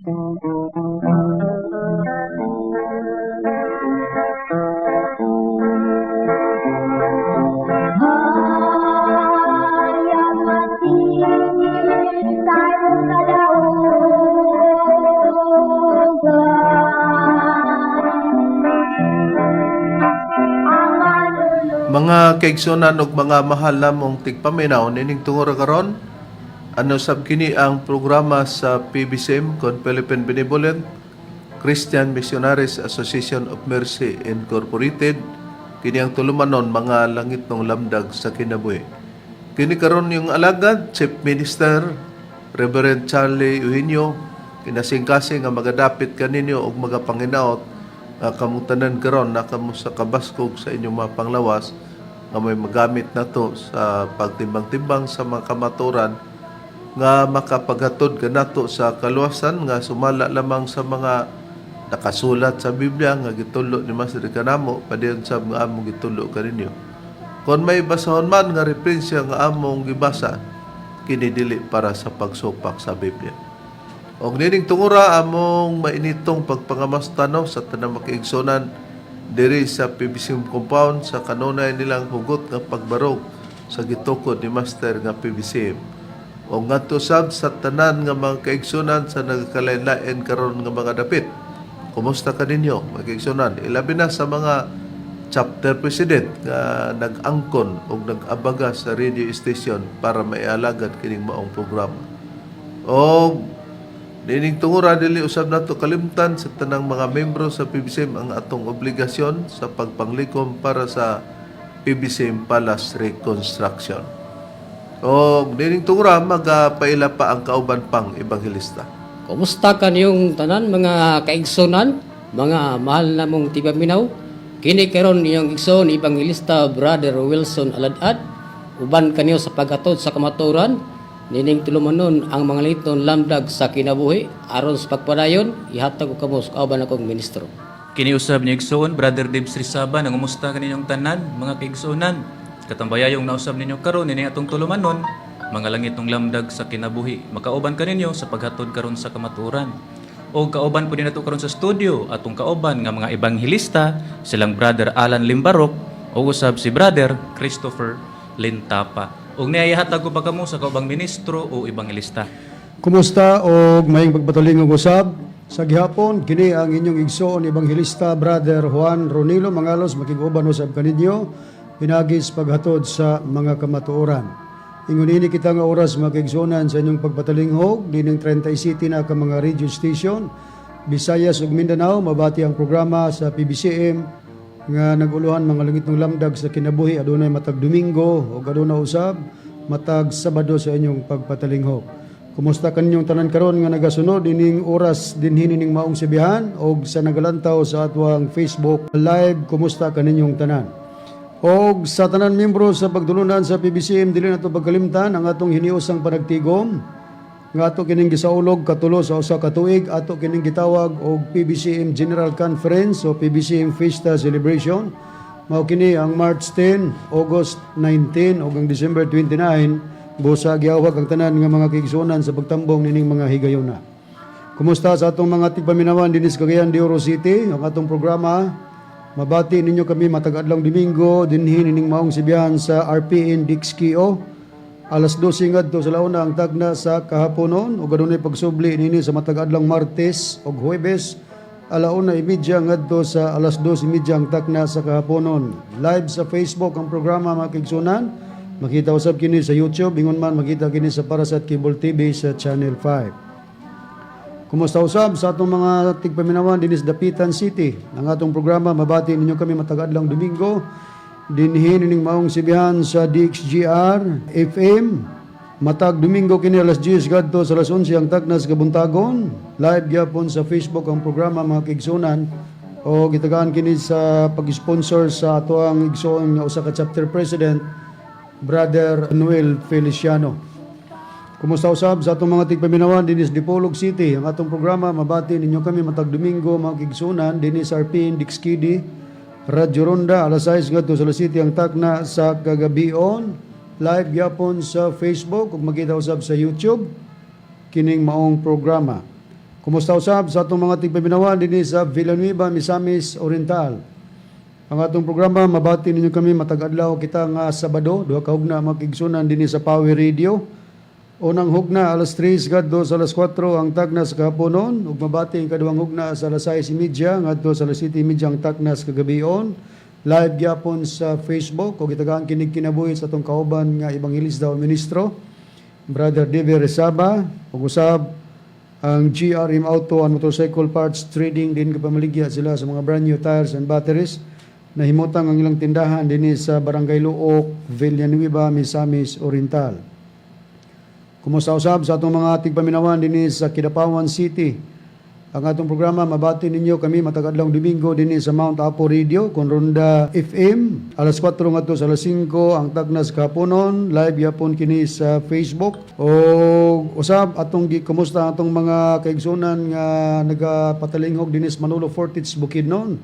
Mga kaigsunan ug mga mahal namong tigpaminaw, nining tungura karon, ano sab kini ang programa sa PBCM kon Philippine Benevolent Christian Missionaries Association of Mercy Incorporated. Kini ang tulumanon, Mga Langitnong Lamdag sa Kinabuhi. Kini karon yung alagad Chief Minister Reverend Charlie Eugenio, kinasingkasing nga magadapit kaninyo og magapanginaot nga kamong tanan karon na kamo sa kabaskog sa inyong mga panglawas nga may magamit nato sa pagtimbang-timbang sa mga kamaturan nga makapaghatod kanato sa kaluwasan nga sumala lamang sa mga nakasulat sa Biblia nga gitulo ni Master kanamo, padayon sab nga among gitulo kaninyo. Kon may basahon man nga referensya nga among gibasa, kini dili para sa pagsupak sa Biblia. Og nining tungura, among mainitong pagpangamastano sa tanang makiigsunan diri sa PBCM compound sa kanunay nilang hugot nga pagbarog sa gitukod ni Master nga PBCM. O ngadto sab sa tanan nga mga kaigsunan sa nagkalain-lain karon nga mga dapit. Kumusta kaninyo, mga kaigsunan? Ilabi na sa mga chapter president nga nag-angkon o nag-abaga sa radio station para maialagad kining maong programa. O nining tungura, dili usab nato kalimtan sa tanang mga membro sa PBCM ang atong obligasyon sa pagpanglikom para sa PBCM Palace Reconstruction. O nining tungura, magapaila pa ang kauban pang ebanghelista. Kumusta kaniyong tanan, mga kaigsunan, mga mahal namong tipaminaw? Kini karon iyong igsoon, Evangelista Brother Wilson Aladad, uban kaniyo sa paghatod sa kamatuoran nining tulumanon, ang Mga Langitnong Lamdag sa Kinabuhi. Aron sa pagpadayon, ihatag ko kamo sa kauban akong ministro. Kini usab ni igsoon Brother Dibs Rizaba, nangumusta kaninyong tanan, mga kaigsuonan. Katambayayong nausab ninyo karon ini atong tulumanon, Mga Langitnong Lamdag sa Kinabuhi. Makauban kaninyo sa paghatod karon sa kamatuoran. O kauban po din nato karon sa studio atong kauban nga mga ebanghelista, silang Brother Alan Limbarok o usab si Brother Christopher Lintapa. Og niyahatag ko pa kamo sa kaubang ministro o ebanghelista. Kumusta og maayong pagpatalingog usab sa gihapon. Kini ang inyong igsoon, Ebanghelista Brother Juan Ronilo Mangalos, makig-uban usab kaninyo pinaagi sa paghatod sa mga kamatuoran. Ingon ini kita nga oras, mga kaigsuonan, sa inyong pagpatalinghog dining 30 city na ka mga radio station, Visayas ug Mindanao, mabati ang programa sa PBCM nga naguluhan Mga Langitnong Lamdag sa Kinabuhi, adunay matag Domingo ug aduna usab matag Sabado sa inyong pagpatalinghog. Kumusta kaninyong tanan karon nga nagasunod ining oras dinhi nining maong sibihan og sa nagalantaw sa atwang Facebook Live, kumusta kaninyong tanan? Og sa tanan membro sa pagdulunan sa PBCM, dili nato pagkalimtan ang atong hiniusang panagtigom nga ato kining gisaulog katulo sa usa ka tuig. Ato kining gitawag og PBCM General Conference o PBCM Fiesta Celebration. Mao kini ang March 10, August 19 ug ang December 29. Busa giawhag ang tanan nga mga kaigsuonan sa pagtambong nining mga higayuna. Kumusta sa atong mga tigpaminawan dinhi sa Cagayan de Oro City? Ang atong programa, mabati ninyo kami matag adlawng Domingo dinhi nining maong sibihan sa RPN Dixkio. Alas 12 ngadto sa launa ang tagna sa kahaponon ug adunay pagsubli nini sa matag adlawng Martes ug Huwebes, 1:30 ngadto sa 2:30 ang takna sa kahaponon. Live sa Facebook ang programa, mga kaigsunan. Makita usab kini sa YouTube, ingon man makita kini sa Parasat Cable TV sa Channel 5. Kumusta usab sa atong mga tigpaminawan dinhi sa Dapitan City? Ang atong programa, mabati ninyo kami matag adlawng Domingo dinhi nining maong sibihan sa DXGR FM. Matag Domingo kini, alas 10 kadto sa alas 11 ang tagna sa kabuntagon. Live gyapon sa Facebook ang programa, mga kaigsunan, o gitagaan kini sa pag-sponsor sa atoang igsoon nga usa ka chapter president, Brother Noel Feliciano. Kumusta usab sa atong mga tigpaminawan dinhi sa Dipolog City? Ang atong programa, mabati ninyo kami matag Domingo, mga kaigsunan, dinhi sa RPN Dixkidi Radyo Ronda, alas 6 ngadto sa alas 7 ang takna sa kagabion. Live gyapon sa Facebook ug makita usab sa YouTube kining maong programa. Kumusta usab sa atong mga tigpaminawan dinhi sa Villanueva, Misamis Oriental? Ang atong programa, mabati ninyo kami matag adlaw kita nga Sabado, 2 ka hugna, mga kaigsuonan, dinhi sa Power Radio. Unang hugna alas 3 ngadto sa alas 4 ang tagna sa kahaponon, ug mabati ang kaduhang hugna sa alas 6:30 ngadto sa alas 7:30 ang takna sa kagabion. Live gyapon sa Facebook ug gitagaan kinig kinabuhi sa atong kauban nga ebanghelista o ministro, Brother David Resaba, ug usab ang GRM Auto and Motorcycle Parts Trading din, kapamaligya sila sa mga brand new tires and batteries. Nahimutang ang ilang tindahan dinhi sa Barangay Looc, Villanueva, Misamis Oriental. Kumusta usab sa atong mga tigpaminawan dinhi sa Kidapawan City? Ang atong programa, mabati ninyo kami matag adlaw Domingo dinhi sa Mount Apo Radio kon Ronda FM alas 4 ngadto sa alas 5 ang tagnas kahaponon. Live yapon kini sa Facebook. O usab atong gikumusta atong mga kaigsunan nga nagapatalinghog dinhi sa Manolo Fortich, Bukidnon.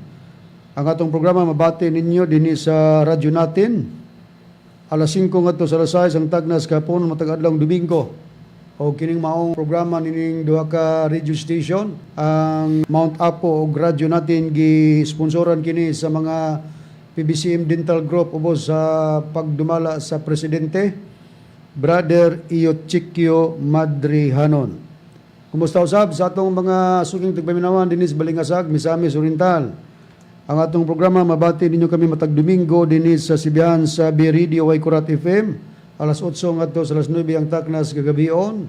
Ang atong programa, mabati ninyo dinhi sa radyo natin alas 5 ngadto sa alas 6 ang tagnas kahapon matag adlaw Domingo. O kining maong programa nining duha ka radio station, ang Mount Apo ug radyo natin, gi-sponsoran kini sa mga PBCM Dental Group ubos sa pagdumala sa presidente, Brother Iochikio Madrihanon. Kumusta usab sa atong mga suking tigpaminawan dinhi sa Balingasag, Misamis Oriental? Ang atong programa, mabati ninyo kami matag Domingo dinhi sa Sibihan sa B Radio Waikurat FM alas 8 ngadto sa alas 9 ang taknas kagabion.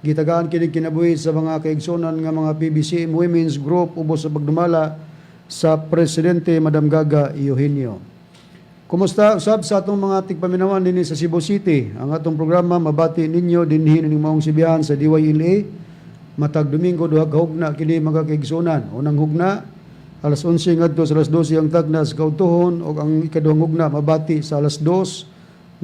Gitagaan kini kinabuhi sa mga kaigsunan nga mga PBCM Women's Group ubos sa pagdumala sa presidente, Madam Gaga Eugenio. Kumusta usab sa atong mga tigpaminawan dinhi sa Cebu City? Ang atong programa, mabati ninyo dinhi ning maong sibihan sa DYLA. Matag Domingo, duha ka hugna kini, mga kaigsunan. Unang hugna alas 11 ngadto sa alas 12 ang tagnas kaudtohon ug ang ikaduhang hugna mabati sa alas 2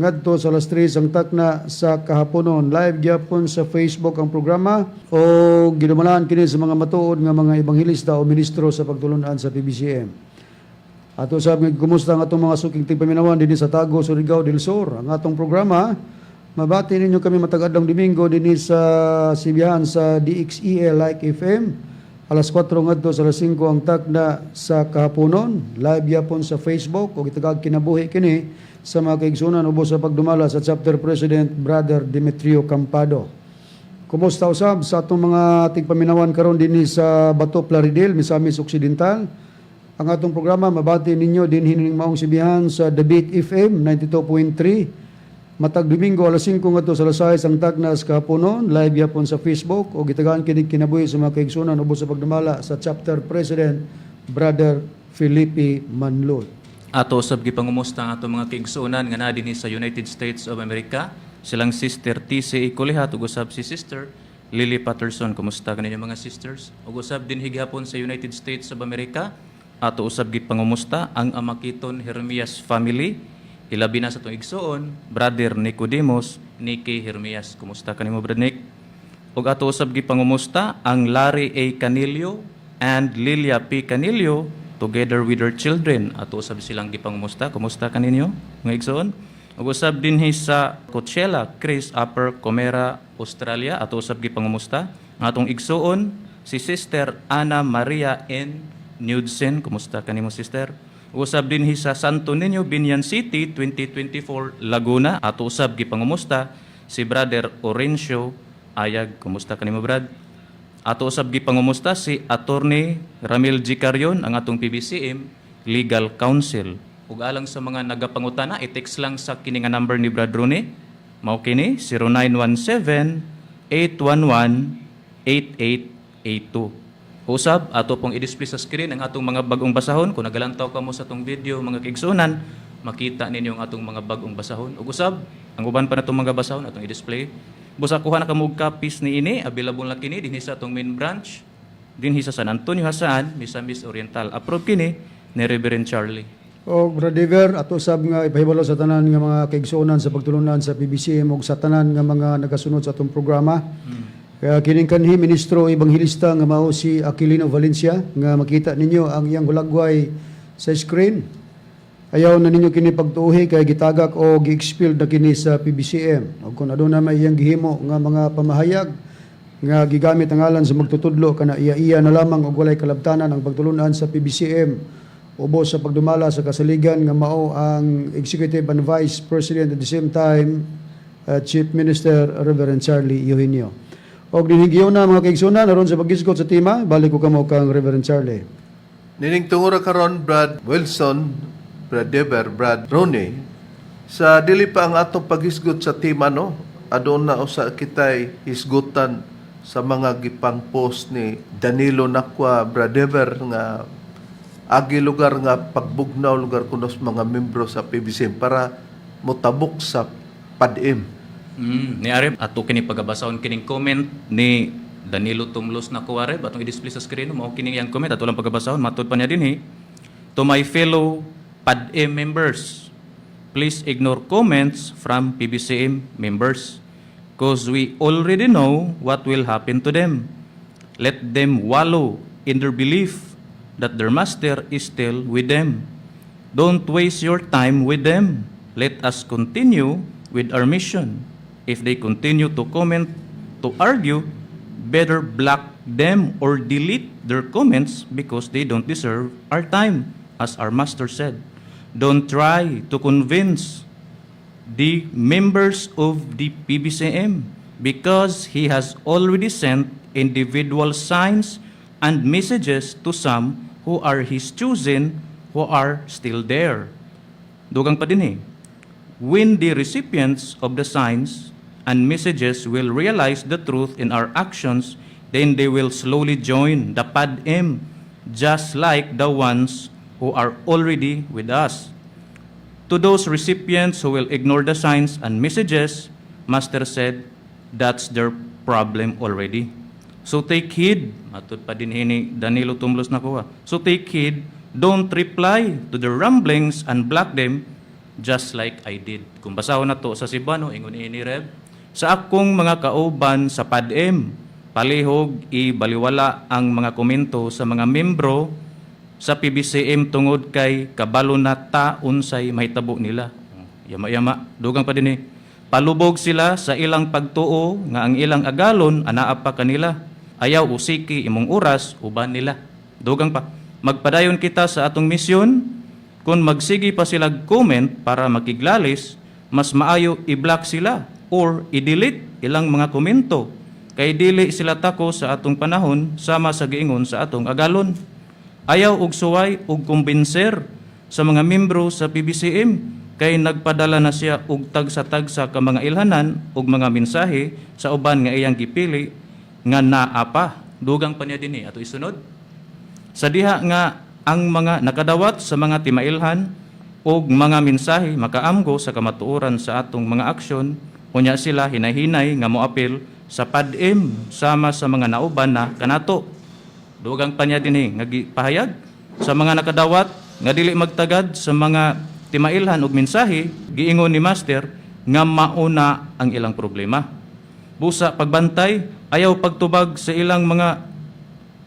ngadto sa alas 3 ang takna sa kahaponon. Live gyapon sa Facebook ang programa o gidumalaan kini sa mga matuod nga mga ebanghelista o ministro sa pagtulunan sa PBCM. Ato sab nga kumusta ang atong mga suking tigpaminawan dinhi sa Tago, Surigao del Sur? Ang atong programa, mabati ninyo kami matag adlaw Domingo dinhi sa Sibihan sa DXEL Like FM alas 4 ngadto sa alas 5 ang takna sa kahaponon. Live yapon sa Facebook ug itagag kinabuhi kini sa mga kaigsunan ubos sa pagdumala sa chapter president, Brother Demetrio Campado. Kumusta usab sa atong mga tigpaminawan karon dinhi sa Bato, Plaridel, Misamis Occidental? Ang atong programa, mabati ninyo dinhi ning maong sibihan sa The Beat FM 92.3. Matag Domingo alas 5 ngadto sa alas 6 ang tagnas kahaponon, live yapon sa Facebook o gitagaan kini kinabuhi sa mga kaigsunan ubos sa pagdumala sa chapter president, Brother Felipe Manlod. Ato usab gipangumusta ang ato mga kaigsuonan nga naa dinhi sa United States of America. Silang Sister TC Ikulihat ug usab si Sister Lily Patterson. Kumusta kaninyo, mga sisters? Ug usab dinhi gihapon sa United States of America, ato usab gipangumusta ang Amakiton Hermias family. Ilabi na sa atong igsuon, Brother Nicodemus Nicky Hermias. Kumusta kanimo, Brad Nick? Ug ato usab gipangumusta ang Larry A. Canilio and Lilia P. Canilio together with their children. Ato usab silang gipangumusta. Kumusta kaninyo, mga igsoon? Ug usab dinhi sa Coachella, Chris Upper Comera, Australia. Ato usab gipangumusta ang atong igsoon si Sister Ana Maria N. Knudsen. Kumusta kanimo, sister? Usab dinhi sa Santo Niño, Biñan City, 2024, Laguna. Ato usab gipangumusta si Brother Orencio Ayag. Kumusta kanimo, Brad? Ato usab gipangumusta si Attorney Ramil G. Carion, ang atong PBCM Legal Counsel. Ug alang sa mga nagapangutana, i-text lang sa kini nga number ni Brad Rooney. Mao kini 0917 811 8882. Usab, ato pong i-display sa screen ang atong mga bagong basahon. Kung nagalantaw ka mo sa atong video, mga kaigsunan, makita ninyo ang atong mga bagong basahon. Ug usab, ang uban pa natong mga basahon atong i-display. Busa kuha na kamo og copies ni ini, available na kini dinhi sa atong main branch, dinhi sa San Antonio Jasaan, Misamis Oriental. Approve kini ni Reverend Charlie. O Brother Dever, ato sab nga ipahibalo sa tanan nga mga kaigsuonan sa pagtulunan sa PBCM ug sa tanan nga mga nagasunod sa atong programa. Kaya kining kanhi ministro ebanghelista nga mao si Aquilino Valencia nga makita ninyo ang iyang hulagway sa screen. Ayaw na ninyo kini pagtuuhi kay gitagak o gi-expelled na kini sa PBCM. O kung aduna may iyang gihimo nga mga pamahayag, Nga gigamit ang ngalan sa magtutudlo kana iya-iya na lamang og walay kalabtanan ang pagtulunan sa PBCM ubos sa pagdumala sa kasaligan nga mao ang Executive and Vice President at the same time Chief Minister Reverend Charlie Eugenio. Og dinhigyon na, mga kaigsunan, aron sa paghisgot sa tema, balik ko kamo kang Reverend Charlie. Nining tungura karon, Brad Wilson, Brad Deber, Brad Ronnie, sa dili pa ang atong paghisgot sa tema, no, aduna usa kitay hisgutan sa mga gipang-post ni Danilo Nakwa, Brad Deber, nga agi lugar nga pagbugnaw lugar kuno sa mga membro sa PBCM para motabok sa PADM. Ni Areb, ato kini pagabasahon kining comment ni Danilo Tumlos na Areb, atong i-display sa screen, mao kini iyang comment, ato lang pagabasahon, matud pa niya dinhi. "To my fellow PADM members, please ignore comments from PBCM members because we already know what will happen to them. Let them wallow in their belief that their master is still with them. Don't waste your time with them. Let us continue with our mission. If they continue to comment, to argue, better block them or delete their comments because they don't deserve our time, as our master said. Don't try to convince the members of the PBCM because he has already sent individual signs and messages to some who are his chosen who are still there." Dugang pa din eh. "When the recipients of the signs and messages will realize the truth in our actions, then they will slowly join the PADM, just like the ones who are already with us. To those recipients who will ignore the signs and messages, Master said, that's their problem already. So take heed," matud pa din ni Danilo Tumlos nakuha. "So take heed, don't reply to the rumblings and block them just like I did." Kung basahon na to sa Cebuano, ingon ini, Reb, "Sa akong mga kauban sa PADM, palihog ibaliwala ang mga komento sa mga membro sa PBCM tungod kay kabalo na ta unsay mahitabo nila." Yama-yama, dugang pa din eh. "Palubog sila sa ilang pagtuo nga ang ilang agalon anaa pa kanila. Ayaw usiki imong oras uban nila." Dugang pa. "Magpadayon kita sa atong misyon. Kung magsige pa sila comment para makiglalis, mas maayo i-block sila or i-delete ilang mga komento. Kay dili sila tako sa atong panahon sama sa giingon sa atong agalon. Ayaw og suway og kumbinser sa mga membro sa PBCM kay nagpadala na siya og tagsa-tagsa ka mga ilhanan og mga mensahe sa uban nga iyang gipili nga naa pa." Dugang pa niya dinhi, ato isunod. "Sa diha nga ang mga nakadawat sa mga timailhan og mga mensahe makaamgo sa kamatuoran sa atong mga aksyon, unya sila hinahinay nga moapil sa PADM sama sa mga nauban na kanato." Dugang pa niya dinhi nga pahayag, "Sa mga nakadawat nga dili magtagad sa mga timailhan og mensahe, giingon ni Master nga mauna ang ilang problema. Busa pagbantay, ayaw pagtubag sa ilang mga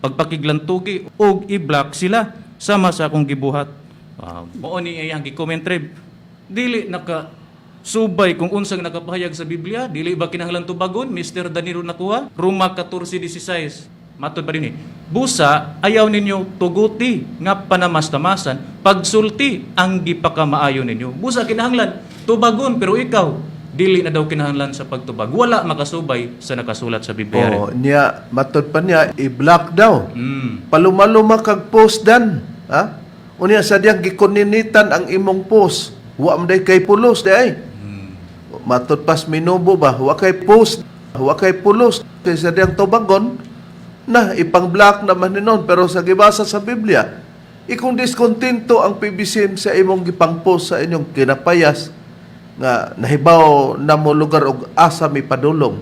pagpakiglantugi og i-block sila sama sa akong gibuhat." Mao ni iyang gi-comment, Reb. Dili naka subay kung unsang nakapahayag sa Biblia, dili ba kinahanglan tubagon, Mr. Danilo nakuha? Roma 14:16. Matod pa din eh. "Busa, ayaw ninyo tuguti nga panamastamasan, pagsulti ang gipakamaayo ninyo." Busa kinahanglan tubagon, pero ikaw dili na daw kinahanglan sa pagtubag. Wala makasubay sa nakasulat sa Biblia. Oh, niya matod pa niya i-block daw. Palumaluma kag post dan, ha? Unya sa diyang gikoninitan ang imong post. Wa man day kay pulos di ay. Matod pas minubo ba, wa kay post, wa kay pulos. Kay sa diyang tubagon na ipang-block naman ni pero sa gibasa sa Biblia, ikong diskontento ang PBCM sa imong gipang-post sa inyong kinapayas nga nahibaw na mo lugar og asa mi padulong.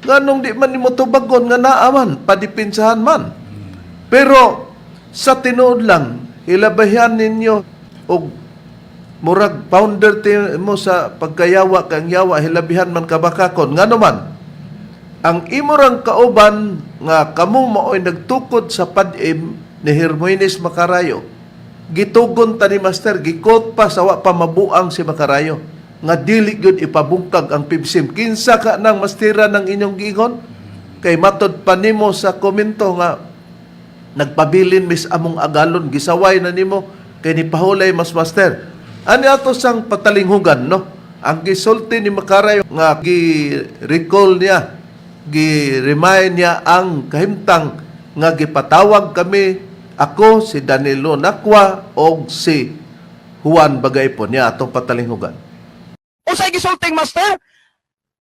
Nganong di man nimo tubagon nga naa man, padipinsahan man? Pero sa tinuod lang, hilabayan ninyo og murag founder ti mo sa pagkayawa kang yawa, hilabihan man kabakakon. Ngano man, ang imorang kauban nga kamo mao'y nagtukod sa PADM ni Hermoines Macarayo. Gitugon ta ni Master, gikot pa sa wa pa mabuang si Macarayo nga dili gyud ipabungkag ang PBCM. Kinsa ka nang mastira ng inyong giingon? Kay matod pa nimo sa komento nga nagpabilin mis among agalon, gisaway na nimo kay ni pahulay mas, Master. Ani ato sang patalinghugan, no? Ang gisulti ni Makaray nga gi-recall niya, gi-remind niya ang kahimtang nga gipatawag kami, ako, si Danilo Nakwa og si Juan Bagaypo, niya atong patalinghugan. Unsay gisulting, Master?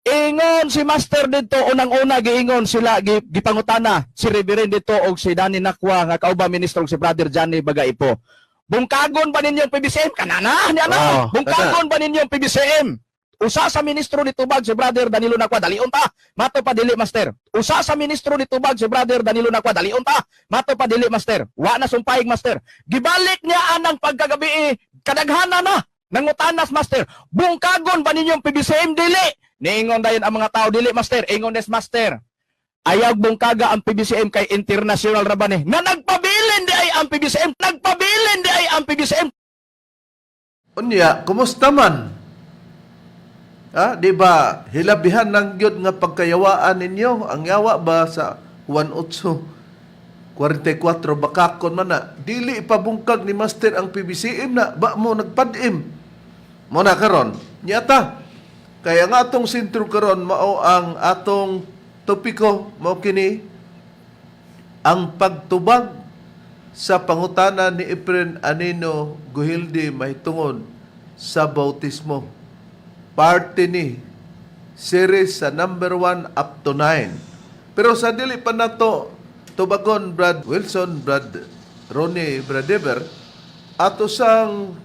Ingon si Master dito, unang-una giingon sila, gipangutana si Reverend dito og si Danny Nakwa nga kauban ministro og si Brother Johnny Bagaipo. Bungkagon ba ninyo ang PBCM? Kanana, ni ana. Oh, Bungkagon ba ninyo ang PBCM? Usa sa ministro ni tubag si Brother Danilo Nakwa, dalion ta. Mato pa dili, Master. Usa sa ministro ni tubag si Brother Danilo Nakwa, dalion ta. Mato pa dili, Master. Wa na sumpayig, Master. Gibalik niya anang pagkagabi, kadaghanan na. Nangutanas, Master, bungkagon ba ninyo ang PBCM? Dili. Niingon dayon ang mga tao, dili, Master. Ingon des Master. Ayaw bungkaga ang PBCM kay international ra ba ni? Na nagpabilin di ay ang PBCM. Nagpabilin di ay ang PBCM. Unya, kumusta man? Ha, di ba hilabihan ng gyud nga pagkayawaan ninyo? Ang yawa ba sa Juan 8:44 bakakon man na dili ipabungkag ni Master ang PBCM na ba mo nagpad-im mo na karon nyata. Kaya nga atong sentro karon mao ang atong topiko, mao kini ang pagtubag sa pangutana ni Efren Anino Guhilde mahitungod sa bautismo. Parte ni series sa number 1 up to 9. Pero sa dili pa nato tubagon, Brad Wilson, Brad Ronnie, Brad Dever, ato sang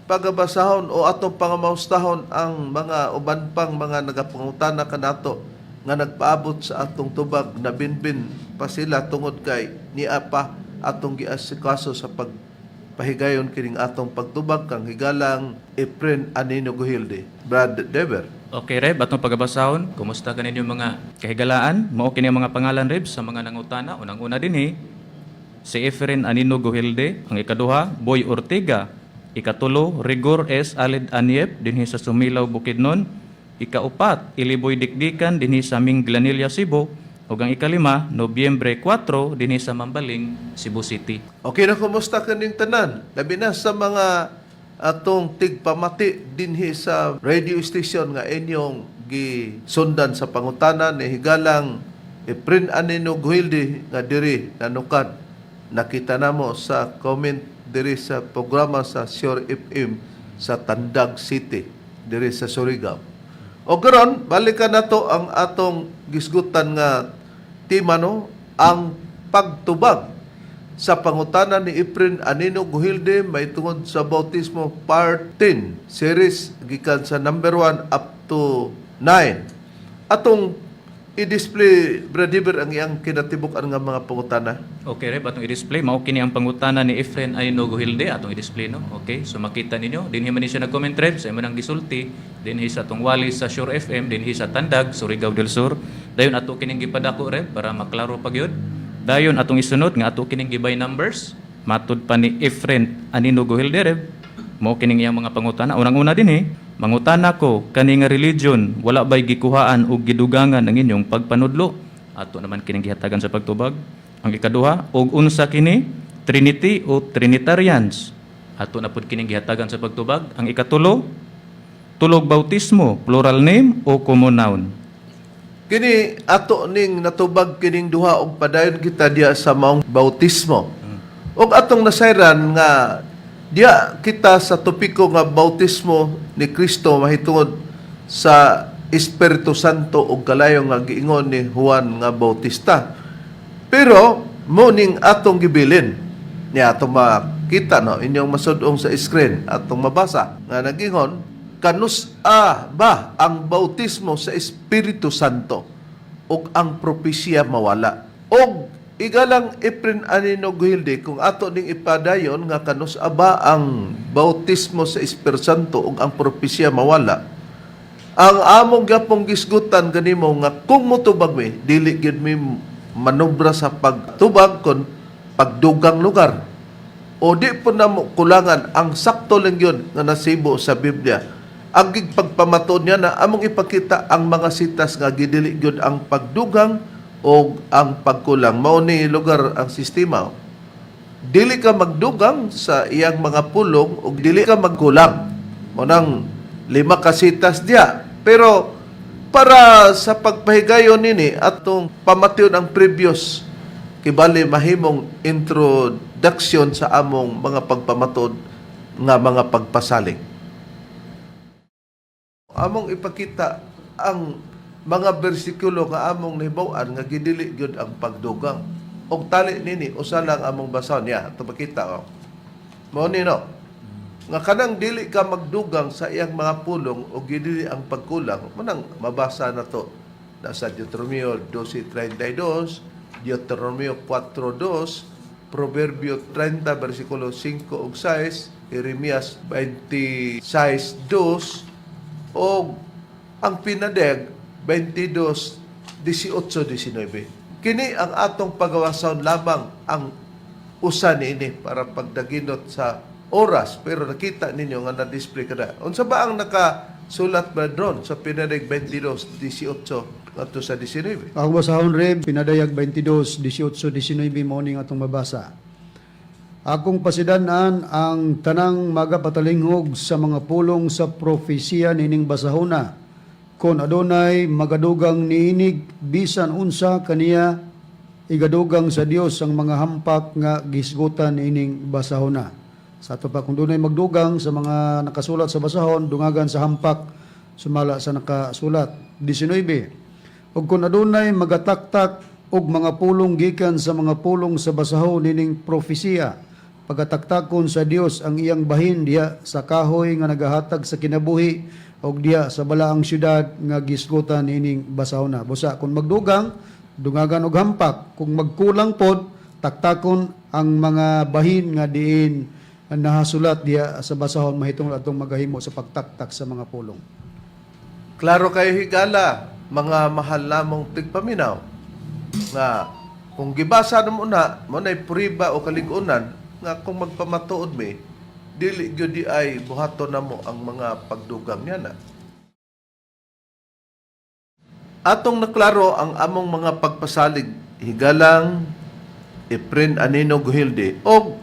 pagabasahon o atong pangamaustahon ang mga uban pang mga nagapangutana kanato nga nagpaabot sa atong tubag na binbin pa sila tungod kay niya pa atong giasikaso sa pagpahigayon kining atong pagtubag kang higalang Efren Anino Guhilde. Brad Dever. Okay, Reb, atong pagabasahon. Kumusta ka ninyo mga kahigalaan? Mao kini ang mga pangalan, Reb, sa mga nangutana. Unang-una dinhi si Efren Anino Guhilde, ang ikaduha, Boy Ortega, ikatulo, Rigor S. Alid Aniep dinhi sa Sumilaw, Bukidnon, ikaupat, Iliboy Dikdikan dinhi sa Minglanilla, Cebu, ug ang ikalima, Nobyembre 4 dinhi sa Mambaling, Cebu City. Okay na, kumusta kaning tanan? Labi na sa mga atong tigpamati dinhi sa radio station nga inyong gisundan sa pangutana ni higalang Efren Anino Guhilde nga diri nanukad. Nakita namo sa comment diri sa programa sa Sure FM sa Tandag City diri sa Surigao. O karon balikan nato ang atong gisgutan nga tema, no, ang pagtubag sa pangutana ni Efren Anino Guhilde mahitungod sa bautismo, part 10 series gikan sa number 1 up to 9. Atong i-display, Bradiver, ang iyang kinatibuk-an nga mga pangutana. Okay, Reb, atong i-display. Mao kini ang pangutana ni Efren Anino Guhilde. Atong i-display, no? Okay, so makita ninyo. Dinhi man ni siya nag-comment, Reb, sa imo nang gisulti. Dinhi sa atong wali sa Sure FM, dinhi sa Tandag, Surigao del Sur. Dayon ato kining gipadako, Reb, para maklaro pa gyud. Dayon atong isunod nga ato kining gibay numbers. Matud pa ni Efren Anino Guhilde, Reb. Mao kining iyang mga pangutana. Unang-una dinhi, mangutana ko kani nga religion wala bay gikuhaan og gidugangan ang inyong pagpanudlo? Ato naman kining gihatagan sa pagtubag. Ang ikaduha, og unsa kini? Trinity o Trinitarians? Ato na pud kining gihatagan sa pagtubag. Ang ikatulo, tulog bautismo, plural name o common noun? Kini ato ning natubag kining duha og padayon kita diya sa maong bautismo. Og atong nasayran nga diya kita sa topiko nga bautismo ni Kristo mahitungod sa Espiritu Santo og kalayo nga giingon ni Juan nga Bautista. Pero mo ning atong gibilin niya, atong makita, no, inyong masudong sa screen, atong mabasa nga nagingon, kanus-a ba ang bautismo sa Espiritu Santo ug ang propesya mawala? Og igalang Efren Anino Guhilde, kung ato ning ipadayon nga kanus-a ba ang bautismo sa Espiritu Santo ug ang propesya mawala, ang among gapong gisgutan kanimo nga kung motubag mi, dili gyud mi manobra sa pagtubag kon pagdugang lugar o di po na mo kulangan. Ang sakto lang yun nga nasibo sa Biblia ang gigpagpamato niya na among ipakita ang mga sitas nga gidili gyud ang pagdugang. o ang pagkulang. Mao ni lugar ang sistema. Dili ka magdugang sa iyang mga pulong ug dili ka magkulang. Mao nang lima ka sitas diya. Pero para sa pagpahigayon nini atong pamation ang previous, kibali mahimong introduction sa among mga pagpamatod nga mga pagpasalig. Among ipakita ang mga bersikulo nga among nahibaw-an nga gidili gyud ang pagdugang. Og tali nini usa lang among basahon niya. Ato makita, oh. Mao ni, no? Nga kanang dili ka magdugang sa iyang mga pulong o gidili ang pagkulang, manang mabasa na to nasa Deuteronomio 12:32, Deuteronomio 4:2, Proverbio 30 versikulo 5 ug 6, Jeremias 26:2 o ang Pinadeg 22:18, 19. Kini ang atong pagawason lamang ang usa niini para pagdaginot sa oras, pero nakita ninyo nga na-display kada. Unsa ba ang nakasulat ba dron sa Pinadeg 22:18 ngadto sa 19? Ako basahon, Reb, Pinadayag 22, 18, 19 morning atong mabasa. Akong pasidanan ang tanang magapatalingog sa mga pulong sa propesiya nining basahona. Kon adunay magadugang niinig bisan unsa kaniya, igadugang sa Dios ang mga hampak nga gisgutan niining basahona. Sa ato pa, kung dunay magdugang sa mga nakasulat sa basahon, dungagan sa hampak sumala sa nakasulat. 19. Ug kung adunay magataktak og mga pulong gikan sa mga pulong sa basahon nining propesiya, pagataktakon sa Dios ang iyang bahin diha sa kahoy nga nagahatag sa kinabuhi ug diha sa balaang syudad nga gisgutan nining basahona. Busa kung magdugang, dungagan og hampak; kung magkulang pod, taktakon ang mga bahin nga diin nahasulat diha sa basahon mahitungod atong magahimo sa pagtaktak sa mga pulong. Klaro kayo, higala, mga mahal namong tigpaminaw, nga kung gibasa na mo na, mo na'y puriba o kaligunan, nga kung magpamatuod mi, dili gyud di ay buhaton na mo ang mga pagdugang niya na. Atong naklaro ang among mga pagpasalig, higalang Efren Anino Guhilde, og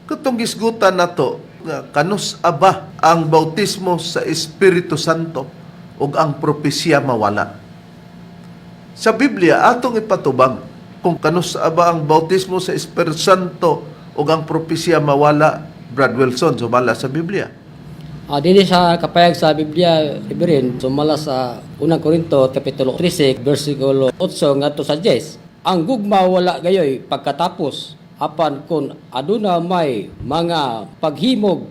katong gisgutan nato nga kanus aba ang bautismo sa Espiritu Santo ug ang propesya mawala. Sa Biblia atong ipatubang kung kanus aba ang bautismo sa Espiritu Santo ug ang propesya mawala, Brad Wilson, sumala sa Biblia. Dili sa kapayag sa Biblia, Reverend, sumala sa Unang Korinto kapitulo 13 versikulo 8 ngadto sa 10. Ang gugma wala gayoy pagkatapos, apan kun aduna may mga paghimog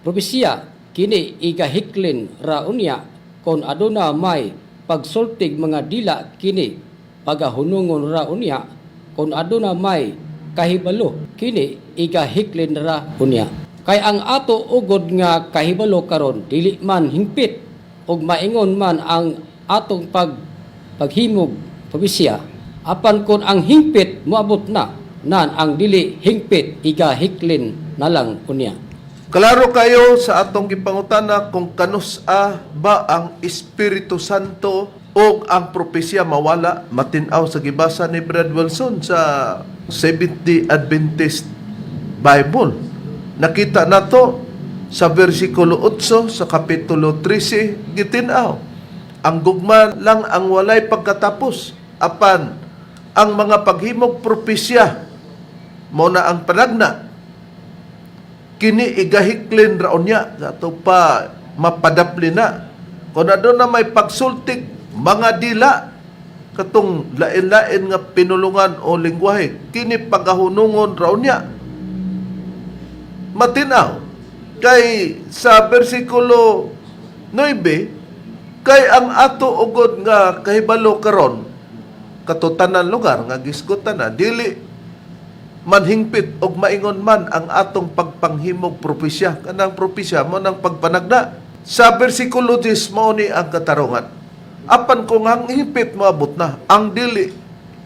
propesiya, kini igahiklin ra unya; kon aduna may pagsultig mga dila, kini pagahunungon ra unya; kon aduna may kahibalo, kini igahiklin ra unya. Kay ang ato ugod nga kahibalo karon dili man hingpit ug maingon man ang atong paghimog propesiya, apan kon ang hingpit moabot na, nan ang dili hingpit igahiklin na lang unya. Klaro kayo sa atong gipangutana kung kanus-a ba ang Espiritu Santo o ang propesya mawala, matin-aw sa gibasa ni Brad Wilson sa Seventh-day Adventist Bible. Nakita nato sa versikulo 8 sa kapitulo 13, gitin-aw. Ang gugma lang ang walay pagkatapos, apan ang mga paghimog propesya mo na ang panagna, kini igahiklin ra unya. Ato pa mapadapli na kung aduna may pagsultik mga dila, katong lain-lain nga pinulungan o lingwahe, kini pagahunungon ra unya. Matinaw kay sa bersikulo 9, kay ang ato ugod nga kahibalo karon, katutanan lugar nga gisgutan na, dili manhingpit og maingon man ang atong pagpanghimog propesya. Kanang propesya mo nang pagpanagna. Sa bersikulo 10, mao ni ang katarungan, apan kung ang hingpit moabot na, ang dili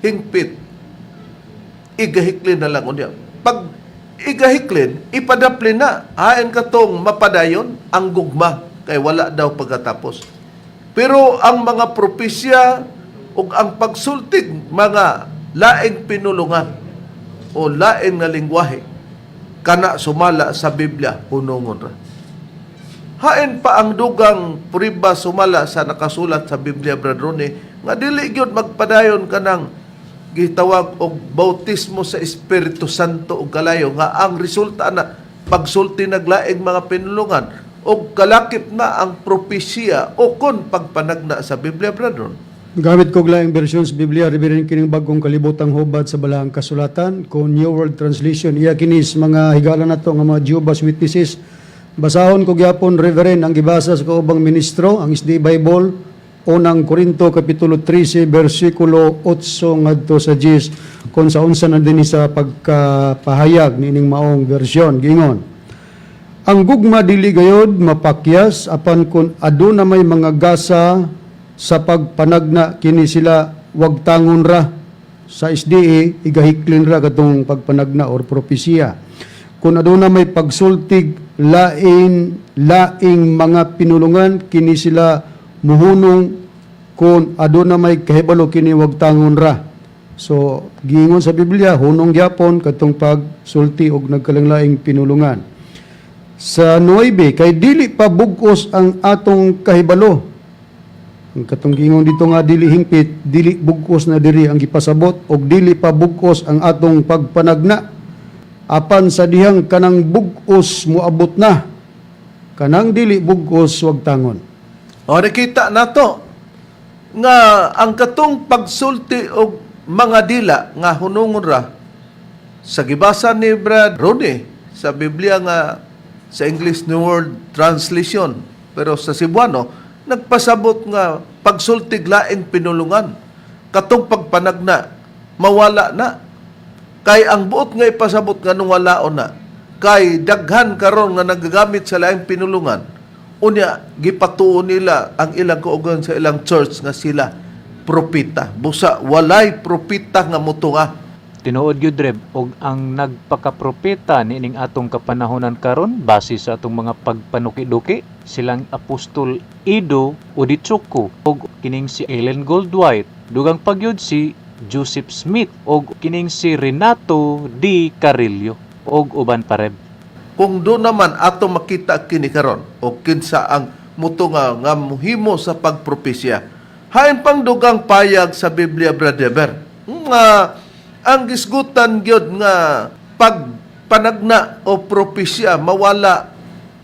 hingpit igahiklin na lang unya. Pag igahiklin, ipadaplin na, hain katong mapadayon ang gugma kay wala daw pagkatapos, pero ang mga propesya ug ang pagsultig mga laing pinulungan o lain nga lingwahe kana sumala sa Biblia, hunungon ra. Hain pa ang dugang prueba sumala sa nakasulat sa Biblia, Brad Ronnie, nga dili gyud magpadayon kanang gitawag og bautismo sa Espiritu Santo og kalayo nga ang resulta na pagsulti naglaing mga pinulungan og kalakip na ang propesiya o kon pagpanagna sa Biblia, Brad Ron. Gamit ko laing bersyon sa Biblia, Reverend, kining Bagong Kalibutang Hubad sa Balaang Kasulatan, kon New World Translation. Iya kinis mga higala nato nga mga Jehovah's Witnesses. Basahon ko gyapon, Reverend, ang gibasa sa kaubang ministro, ang SDA Bible, Unang Korinto kapitulo 13 bersikulo 8 ngadto sa 10, kon sa unsa na dinhi sa pagkapahayag niining maong bersyon. Gingon: "Ang gugma dili gayod mapakyas, apan kun aduna may mga gasa sa pagpanagna, kini sila wagtangon ra." Sa SDA, igahiklin ra katong pagpanagna or propesiya. "Kung aduna may pagsultig lain laing mga pinulungan, kini sila muhunong. Kung aduna may kahibalo, kini wagtangon ra." So giingon sa Biblia, hunong gyapon katong pagsulti og nagkalanglaing pinulungan. Sa 9, "Kay dili pa bugos ang atong kahibalo." Ang katong giingon dito nga dili hingpit, dili bugos na diri ang gipasabot, "og dili pa bugos ang atong pagpanagna. Apan sa dihang kanang bugos moabot na, kanang dili bugos wagtangon." O nakita nato nga ang katong pagsulti og mga dila nga hunungon ra sa gibasa ni Brad Ronnie sa Biblia nga sa English New World Translation, pero sa Cebuano nagpasabot nga pagsultig laing pinulungan, katong pagpanagna, mawala na, kay ang buot nga ipasabot nga nung walaon na kay daghan karon nga nagagamit sa laing pinulungan, unya gipatuo nila ang ilang kaugan sa ilang church nga sila propeta, busa walay propeta nga mutunga. Tinuod gyud, Reb, og ang nagpakapropeta niining atong kapanahonan karon base sa atong mga pagpanuki-duki, silang Apostol Ido Odichukwu og kining si Ellen Goldwhite, dugang pagyud si Joseph Smith og kining si Renato D. Carillo og uban pa, Reb. Kung do naman ato makita kini karon o kinsa ang mutunga nga muhimo sa pagpropesya, hain pang dugang payag sa Biblia, Brother, nga ang gisgutan gyud nga pagpanagna o propesya mawala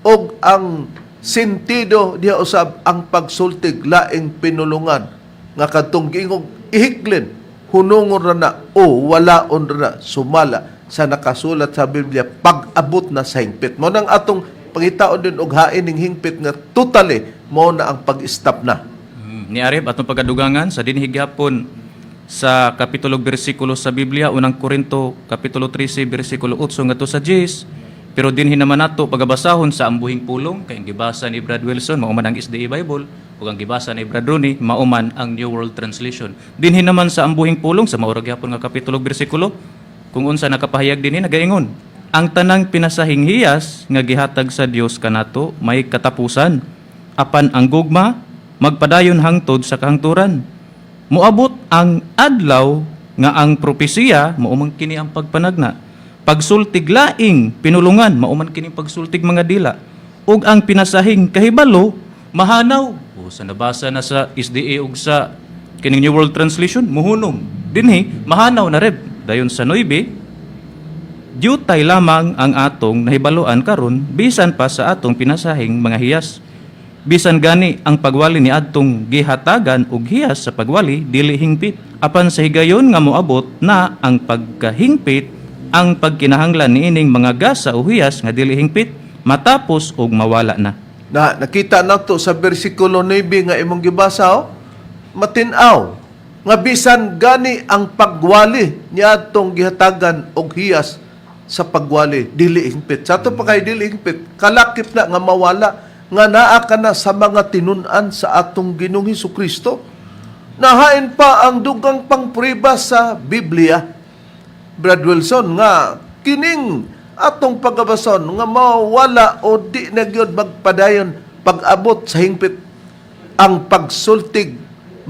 og ang sentido diha usab ang pagsultig laing pinulungan nga kadtong giingog ihiklin, hunungon ra na o walaon ra na sumala sa nakasulat sa Biblia pag-abot na sa hingpit. Mo nang atong pangitaon din og hain ning hingpit nga totally mo na ang pag-stop na. Ni Areb, atong pagadugangan sa dinhi gihapon sa kapitulo bersikulo sa Biblia, Unang Korinto kapitulo 13 bersikulo 8 ngadto sa 10. Pero dinhi naman nato pagabasahon sa Ambuhing Pulong, kay ang gibasa ni Brad Wilson mao man ang SDA Bible ug ang gibasa ni Brad Rooney mao man ang New World Translation. Dinhi naman sa Ambuhing Pulong, sa mao ra gihapon nga kapitulo bersikulo, kung unsa nakapahayag dinhi, nagaingon: "Ang tanang pinasahing hiyas nga gihatag sa Dios kanato may katapusan, apan ang gugma magpadayon hangtod sa kahangturan. Moabot ang adlaw nga ang propesiya, mao man kini ang pagpanagna, pagsultig laing pinulungan, mao man kini pagsultig mga dila, ug ang pinasahing kahibalo mahanaw." O sa nabasa na sa SDA ug sa kining New World Translation, muhunong. Dinhi mahanaw na, Reb. Dayon sa 9, "Diutay lamang ang atong nahibaluan karon bisan pa sa atong pinasahing mga hiyas. Bisan gani ang pagwali ni adtong gihatagan og hiyas sa pagwali dili hingpit. Apan sa higayon nga moabot na ang pagkahingpit, ang pagkinahanglan niining mga gasa o hiyas nga dili hingpit matapos og mawala na." Na nakita nato sa bersikulo 9 nga imong gibasa, oh, matin-aw nga bisan gani ang pagwali niadtong gihatagan og hiyas sa pagwali dili hingpit. Sa ato pa kay dili hingpit, kalakip na nga mawala nga naa ka na sa mga tinun-an sa atong Ginoong Kristo. Nahain pa ang dugang pangpriba sa Biblia, Brad Wilson, nga kining atong pagabason nga mawala o di na gyud magpadayon pag-abot sa hingpit ang pagsultig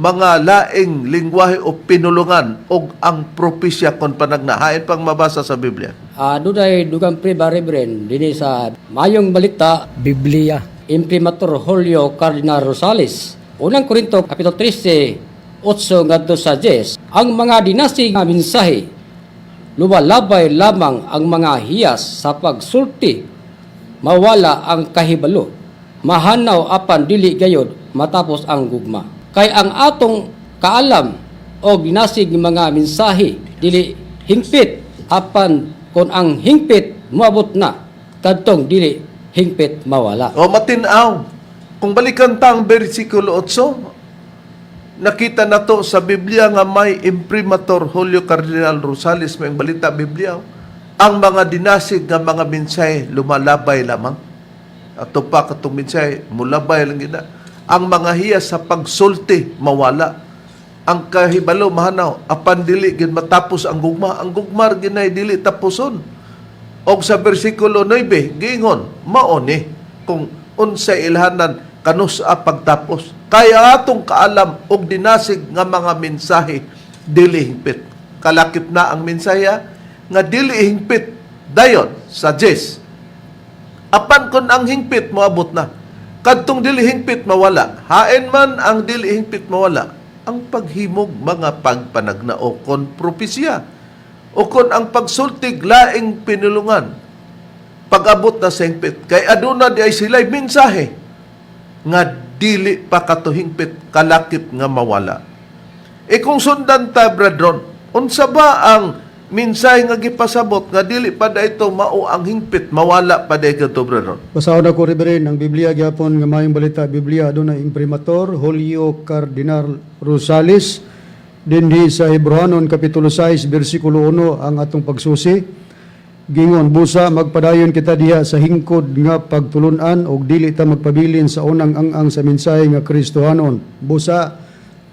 mga laing lingwahe o pinulungan og ang propesya kon panagna? Hain pang mabasa sa Biblia. Dunay dugang priba, Reverend, dinhi sa Mayong Balita Biblia. Imprimatur Julio Cardinal Rosales. Unang Korinto kapitulo 13, 8 ngadto sa 10. Ang mga dinasig nga mensahe lumalabay lamang, ang mga hiyas sa pagsulti mawala, ang kahibalo mahanaw, apan dili gayod matapos ang gugma. Kay ang atong kaalam o dinasig mga mensahe dili hingpit, apan kon ang hingpit moabot na, kadtong dili hingpit mawala. O matinaw. Kung balikan ta ang versikulo 8, nakita na to sa Biblia nga may imprimatur Julio Cardinal Rosales, may balita Biblia. Ang mga dinasig nga mga mensahe lumalabay lamang. Ato pa katong mensahe, mulabay lang gina. Ang mga hiyas sa pagsulti mawala. Ang kahibalo mahanaw, apan dili gid matapos ang gugma. Ang gugma ginay dili tapuson. Og sa versikulo 9, giingon, mao ni kung unsay ilhanan kanus-a pagtapos. Kaya atong kaalam og dinasig nga mga mensahe dili hingpit. Kalakip na ang mensahe nga dili hingpit dayon sa 10. Apan kon ang hingpit moabot na, kadtong dili hingpit mawala. Hain man ang dili hingpit mawala? Ang paghimog mga pagpanagnao kon propesya o kon ang pagsultig laing pinulungan. Pag-abot na sa hingpit, kay aduna di ay sila'y mensahe nga dili pa katuhingpit, kalakip nga mawala. E kung sundan ta, brethren, unsa ba ang mensahe nga gipasabot nga dili pa da ito mao ang hingpit, mawala pa da ito, brethren? Basahon ako, Reverend, ang Biblia gyapon nga Mayong Balita Biblia, aduna imprimatur Julio Cardinal Rosales dinhi sa Hebreohanon kapitulo 6 bersikulo 1 ang atong pagsusi. Gingon, busa magpadayon kita diha sa hingkod nga pagtulunan og dili ta magpabilin sa unang ang-ang sa mensahe nga Kristohanon. Busa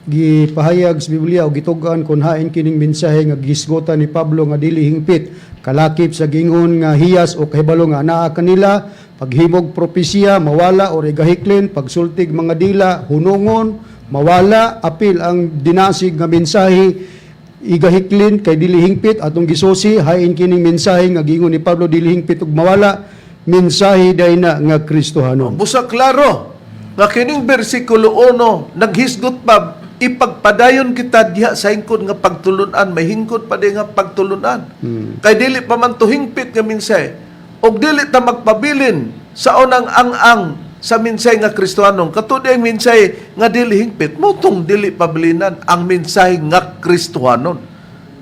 gipahayag sa Biblia o gitug-an kon hain kining mensahe nga gihisgutan ni Pablo nga dili hingpit, kalakip sa gingon nga hiyas o kahibalo nga anaa kanila, paghimog propesiya mawala o igahiklin, pagsultig mga dila hunungon mawala, apil ang dinasig nga mensahe igahiklin kay dili hingpit. Atong gisusi, hain kining mensahe nga gingon ni Pablo dili hingpit ug mawala, mensahe dayna nga Kristohanon. Busa klaro nga kining bersikulo 1 naghisgot pa ipagpadayon kita diha sa hingkod nga pagtulunan, may hingkod pa di nga pagtulunan. Kay dili pa man to hingpit nga mensahe og dili ta magpabilin sa unang ang-ang sa mensahe nga Kristohanon. Kato di ang mensahe nga dili hingpit mo tong dili pabilinan ang mensahe nga Kristohanon.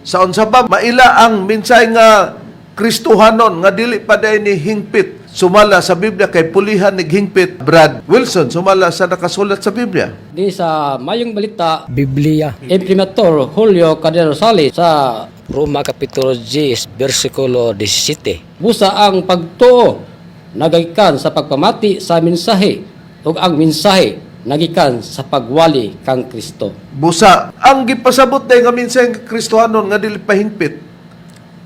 Sa unsa ba maila ang mensahe nga Kristohanon nga dili pa day ni hingpit sumala sa Biblia, kay pulihan ni hingpit, Brad Wilson, sumala sa nakasulat sa Biblia? Di sa Mayong Balita Biblia. Imprimatur Julio Cardinal Rosales sa Roma Kapitulo 10 versikulo 17. Busa ang pagtuo nagagikan sa pagpamati sa mensahe ug ang mensahe nagikan sa pagwali kang Kristo. Busa ang gipasabot day nga mensahe nga Kristohanon nga dili pa hingpit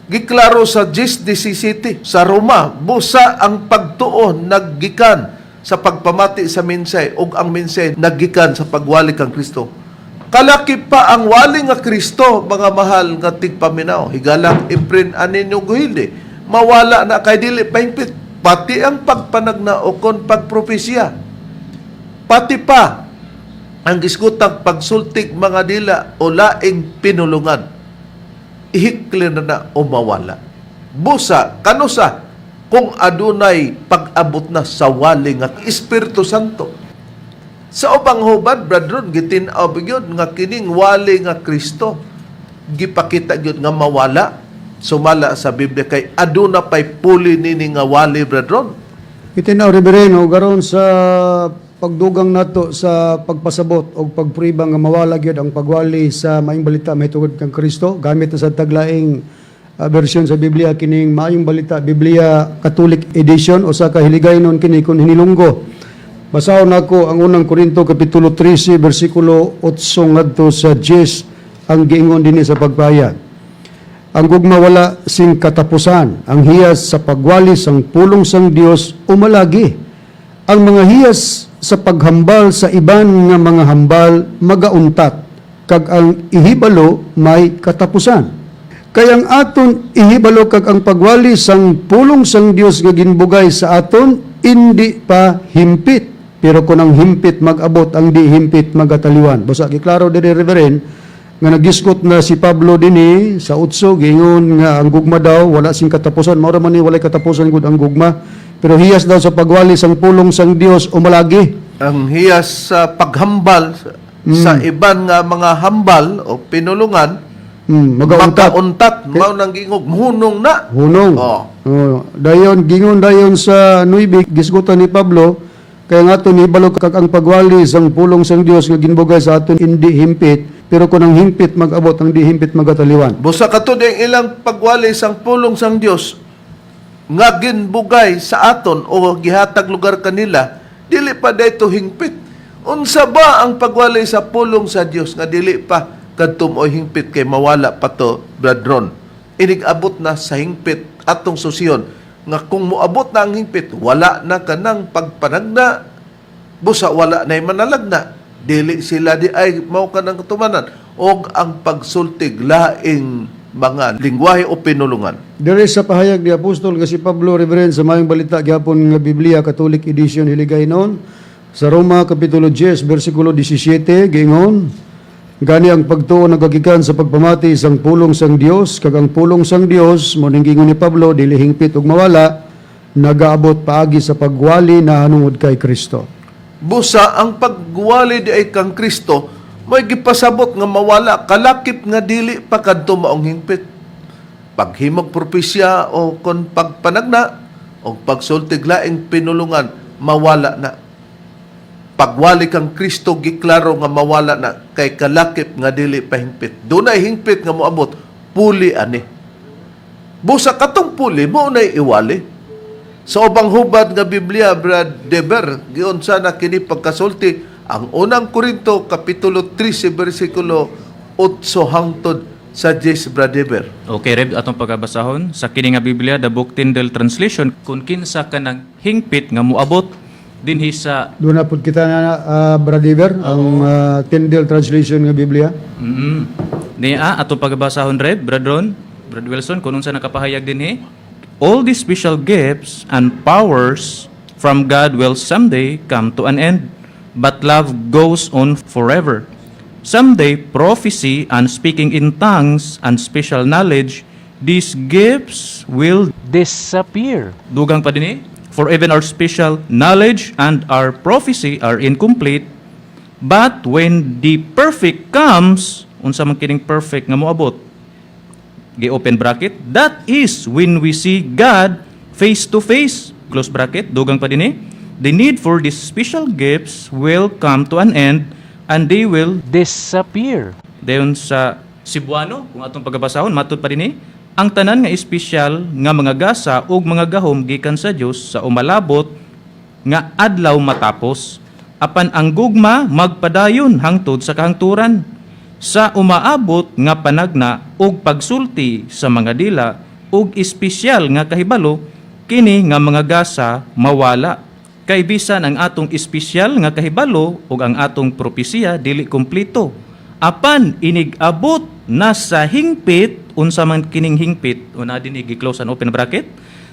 giklaro sa 10:17 sa Roma, busa ang pagtuo naggikan sa pagpamati sa mensahe ug ang mensahe naggikan sa pagwali kang Kristo. Kalaki pa ang wali nga Kristo, mga mahal nga tigpaminaw, higalang Efren Anino Guhilde, mawala na kay dili pahingpit, pati ang pagpanagna o kon pagpropesya, pati pa ang gisgutang pagsultig mga dila o laing pinulungan, ihikli na na o mawala. Busa, kanusa, kung adunay pag-abot na sa wali nga Espiritu Santo. Sa ubang hubad, brethren, gitin-aw gyud nga kining wali nga Kristo, gipakita gyud nga mawala sumala sa Biblia kay aduna pay puli nini nga wali, brethren. Itinaw, Reverend, og aron sa pagdugang nato sa pagpasabot o pagpriba nga mawala gyud ang pagwali sa Maayong Balita mahitungod kang Kristo, gamit na sa taglaing bersyon sa Biblia, kining Maayong Balita Biblia Catholic Edition, usa ka hiligaynon kini kun hinilunggo. Basahon nako ang Unang Korinto kapitulo 13 bersikulo 8 ngadto sa 10 ang giingon dinhi sa pagpahayag. Ang gugma wala sing katapusan. Ang hiyas sa pagwali sang pulong sang Dios umalagi. Ang mga hiyas sa paghambal sa iban nga mga hambal magauntat, kag ang ihibalo may katapusan. Kay ang aton ihibalo kag ang pagwali sang pulong sang Dios nga ginbugay sa aton indi pa himpit. Pero kung ang himpit mag-abot, ang di himpit magataliwan. Basta giklaro diri, Reverend, nga nagisgot na si Pablo dinhi sa 8, giingon nga ang gugma daw wala sing katapusan. Mao ra man ni walay katapusan gud ang gugma. Pero hiyas daw sa pagwali sang pulong sang Dios umalagi. Ang hiyas sa paghambal sa iban nga mga hambal o pinulungan, Magauntat. Makauntat, mao nang gingog, hunong na. Hunong. Oh. Oh, dayon gingon dayon sa 9, gisgutan ni Pablo, kay ang aton ihibalo kag ang pagwali sang pulong sang Dios nga ginbugay sa aton indi himpit, pero kung ang himpit mag-abot, ang di himpit magataliwan. Busa katud ang ilang pagwali sang pulong sang Dios nga ginbugay sa aton o gihatag lugar kanila, dili pa dayto hingpit. Unsa ba ang pagwali sa pulong sa Dios nga dili pa kadto mo hingpit kay mawala pa to, Brad Ron? Inig-abot na sa hingpit atong susiyon nga kung moabot na ang hingpit, wala na kanang pagpanagna, busa wala na manalagna, dili sila di ay mao kanang katumanan og ang pagsultig laing mga lingwahe o pinulungan. Dire sa pahayag ni Apostol nga si Pablo, Reverend, sa Maayong Balita gyapon nga Biblia Catholic Edition Hiligaynon, sa Roma kapitulo 10 bersikulo 17, giingon: "Gani ang pagtuo nagagikan sa pagpamati sang pulong sang Dios, kag ang pulong sang Dios, mo ning giingon ni Pablo, dili hingpit ug mawala, nagaabot paagi sa pagwali nahanungod kay Kristo." Busa ang pagwali di ay kang Kristo may gipasabot nga mawala kalakip nga dili pa kadto maong hingpit. Paghimog propesya o kon pagpanagna o pagsultig laing pinulungan, mawala na. Pagwali kang Kristo giklaro nga mawala na kay kalakip nga dili pa hingpit. Dunay hingpit nga moabot puli ani. Busa katong puli mo nay iwali. Sa ubang hubad nga Biblia, Brad Deber, giunsa na kini pagkasulti ang Unang Korinto kapitulo 13 bersikulo 8 hangtod sa 10, Brad Deber. Okay, Reb, atong pagabasahon sa kini nga Biblia, The Book Tyndale Translation, kung kinsa kanang hingpit nga moabot dinhi sa Doon na pud kita na, Brad Iver, ang Tyndale Translation nga Biblia. Niya atong pagabasahon, Reb, Brad Ron, Brad Wilson, kung unsa nakapahayag dinhi. All these special gifts and powers from God will someday come to an end, but love goes on forever. Someday prophecy and speaking in tongues and special knowledge, these gifts will disappear. Dugang pa dinhi, for even our special knowledge and our prophecy are incomplete. But when the perfect comes, unsa man kining perfect nga moabot? Gi-open bracket, that is when we see God face to face. Close bracket, dugang pa dinhi. The need for these special gifts will come to an end and they will disappear. Dayon sa Cebuano, kung atong pagabasahon, matud pa dinhi, ang tanan nga espesyal nga mga gasa ug mga gahom gikan sa Dios sa umalabot nga adlaw matapos, apan ang gugma magpadayon hangtod sa kahangturan. Sa umaabot nga panagna ug pagsulti sa mga dila ug espesyal nga kahibalo, kini nga mga gasa mawala. Kay bisan ang atong espesyal nga kahibalo ug ang atong propesiya dili kompleto, apan inig-abot na sa hingpit, unsa man kining hingpit, una din i-close and open bracket,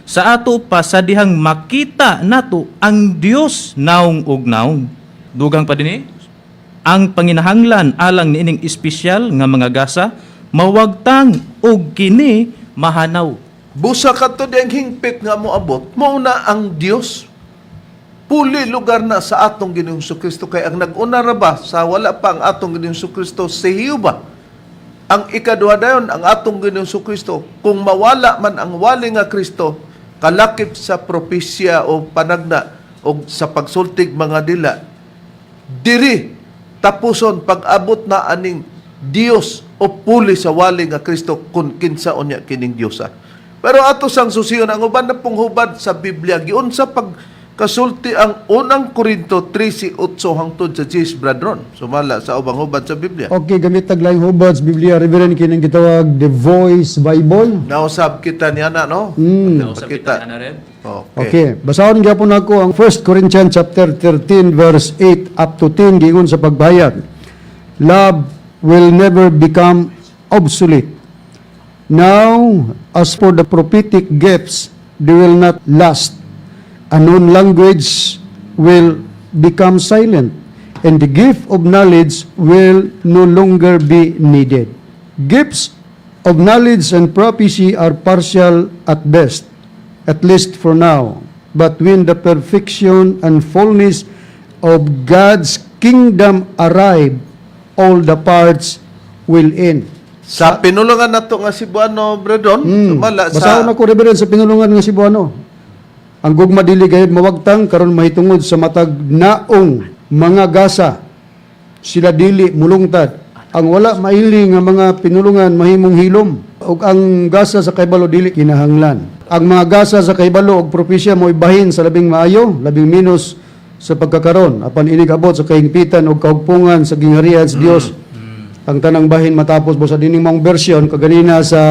sa ato pa sa dihang makita nato ang Dios naong ug naong. Dugang pa dinhi, ang panginahanglan alang niining espesyal nga mga gasa mawagtang og kini mahanaw. Busa kadto ang hingpit nga moabot, mao na ang Dios. Puli lugar na sa atong Ginoong Kristo kay ang nag-una ra ba sa wala pa ang atong Ginoong Kristo si Jehova. Ang ikaduha dayon ang atong Ginoong Kristo. Kung mawala man ang wali nga Kristo kalakip sa propesya o panagna o sa pagsultig mga dila, diri tapuson pag-abot na aning Dios o puli sa wali nga Kristo kung kinsa unya kining Diyosa. Pero ato sang susiyon ang uban na pong hubad sa Biblia giunsa pag kasulti ang Unang Korinto 13:8 hangtod sa 10, Brad Ron, sumala sa ubang hubad sa Biblia. Okay, gamit taglayng hubad sa Biblia, Reverend, kining gitawag The Voice Bible. Nausab kita niya na, no? Nausab Kita. kita na, Reb. Okay. Okay, basahon gyapon nako ang 1 Corinthians chapter 13 verse 8 up to 10, giingon sa pagbayad. Love will never become obsolete. Now, as for the prophetic gifts, they will not last. A known language will become silent, and the gift of knowledge will no longer be needed. Gifts of knowledge and prophecy are partial at best, at least for now. But when the perfection and fullness of God's kingdom arrive, all the parts will end. Sa pinulungan nato nga Cebuano, Bredon, sumala sa Basahon ako, Reverend, sa pinulungan nga Cebuano. Ang gugma dili gayud mawagtang karon mahitungod sa matag naong mga gasa sila dili mulungtad. Ang wala maili nga mga pinulungan mahimong hilom ug ang gasa sa kahibalo dili kinahanglan. Ang mga gasa sa kahibalo og propesya mo'y bahin sa labing maayo, labing minus sa pagkakaron, apan inig abot sa kahingpitan ug kahugpungan sa gingharian sa Dios, ang tanang bahin matapos. Mo sa dining mong version kaganina sa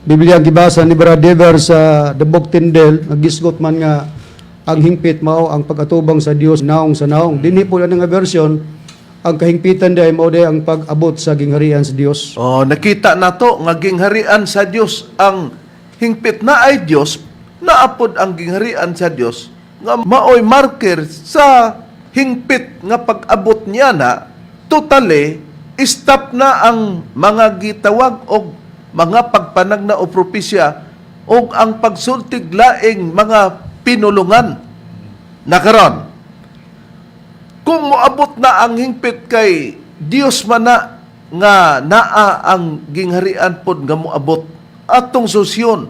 Biblia ang gibasa ni Brad Dever sa The Book Tyndale, nagisgot man nga ang hingpit mao ang pag-atubang sa Dios naong sa naong. Dinhi po nga version, ang kahingpitan diay mao diay ang pag-abot sa gingharian sa Dios. Oh, nakita nato nga gingharian sa Dios ang hingpit na ay Dios, naapod ang gingharian sa Dios nga maoy marker sa hingpit nga pag-abot niya na totally stop na ang mga gitawag og mga pagpanagna o propesya og ang pagsultig laing mga pinulungan na karon. Kung moabot na ang hingpit kay Dios man na nga naa ang gingharian pod nga moabot atong susyon,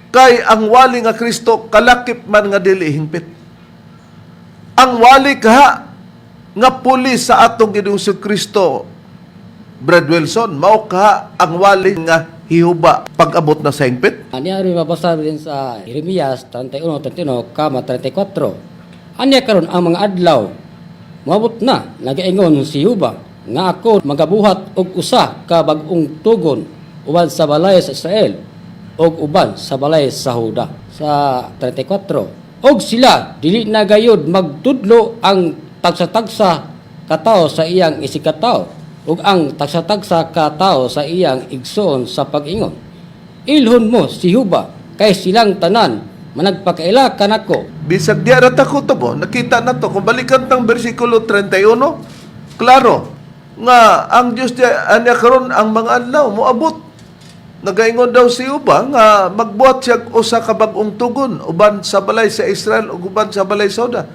kay ang wali nga Kristo kalakip man nga dili hingpit. Ang wali kaha nga puli sa atong Ginoong Kristo, Brad Wilson, mao kaha ang wali nga hihuba pag-abot na sa hingpit. Aniya rin mabasa din sa Jeremias 31, 31, kama 34. Aniya karon ang mga adlaw, moabot na, nagaingon si Huba, nga ako magabuhat og usa ka bag-ong tugon uban sa balay sa Israel ug uban sa balay sa Huda. Sa 34. Og sila dili na gayud magtudlo ang tagsa-tagsa katawo sa iyang isigkatawo ug ang tagsa-tagsa katawo sa iyang igsoon sa pag-ingon, "Ilhon mo si Huba," kay silang tanan managpakaila kanako. Bisag di ra ta kutob, nakita na to. Kung balikan tang bersikulo 31, klaro nga ang Dios di anya karon ang mga adlaw moabot. Nagaingon daw si Uba nga magbuhat siya og usa ka bag-ong tugon uban sa balay sa Israel ug uban sa balay sa Juda.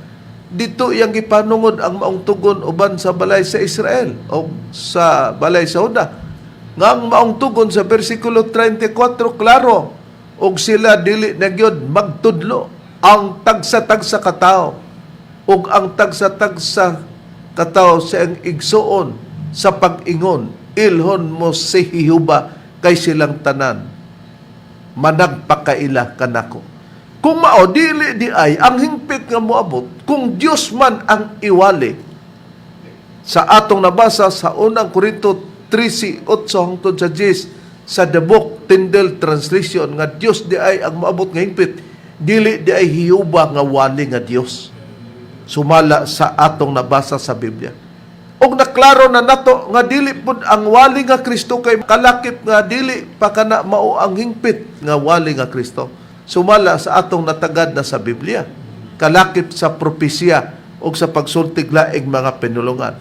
Dito iyang gipanungod ang maong tugon uban sa balay sa Israel o sa balay sa Juda. Nga ang maong tugon sa bersikulo 34, klaro, og sila dili na gyud magtudlo ang tagsa-tagsa katawo ug ang tagsa-tagsa katawo sa iyang igsuon sa pag-ingon, "Ilhon mo si Hihuba," kay silang tanan managpakaila kanako. Kung mao dili di ay ang hingpit nga moabot kung Dios man ang iwali sa atong nabasa sa Unang Korinto 13:8 hangtod sa 10 sa The Book Tyndale Translation nga Dios di ay ang moabot nga hingpit, dili di ay hiyuba nga wali nga Dios sumala sa atong nabasa sa Biblia. Og naklaro na nato nga dili pud ang wali nga Kristo kay kalakip nga dili pa kana mao ang hingpit nga wali nga Kristo sumala sa atong natagad na sa Biblia, kalakip sa propesya ug sa pagsultig laing mga pinulungan,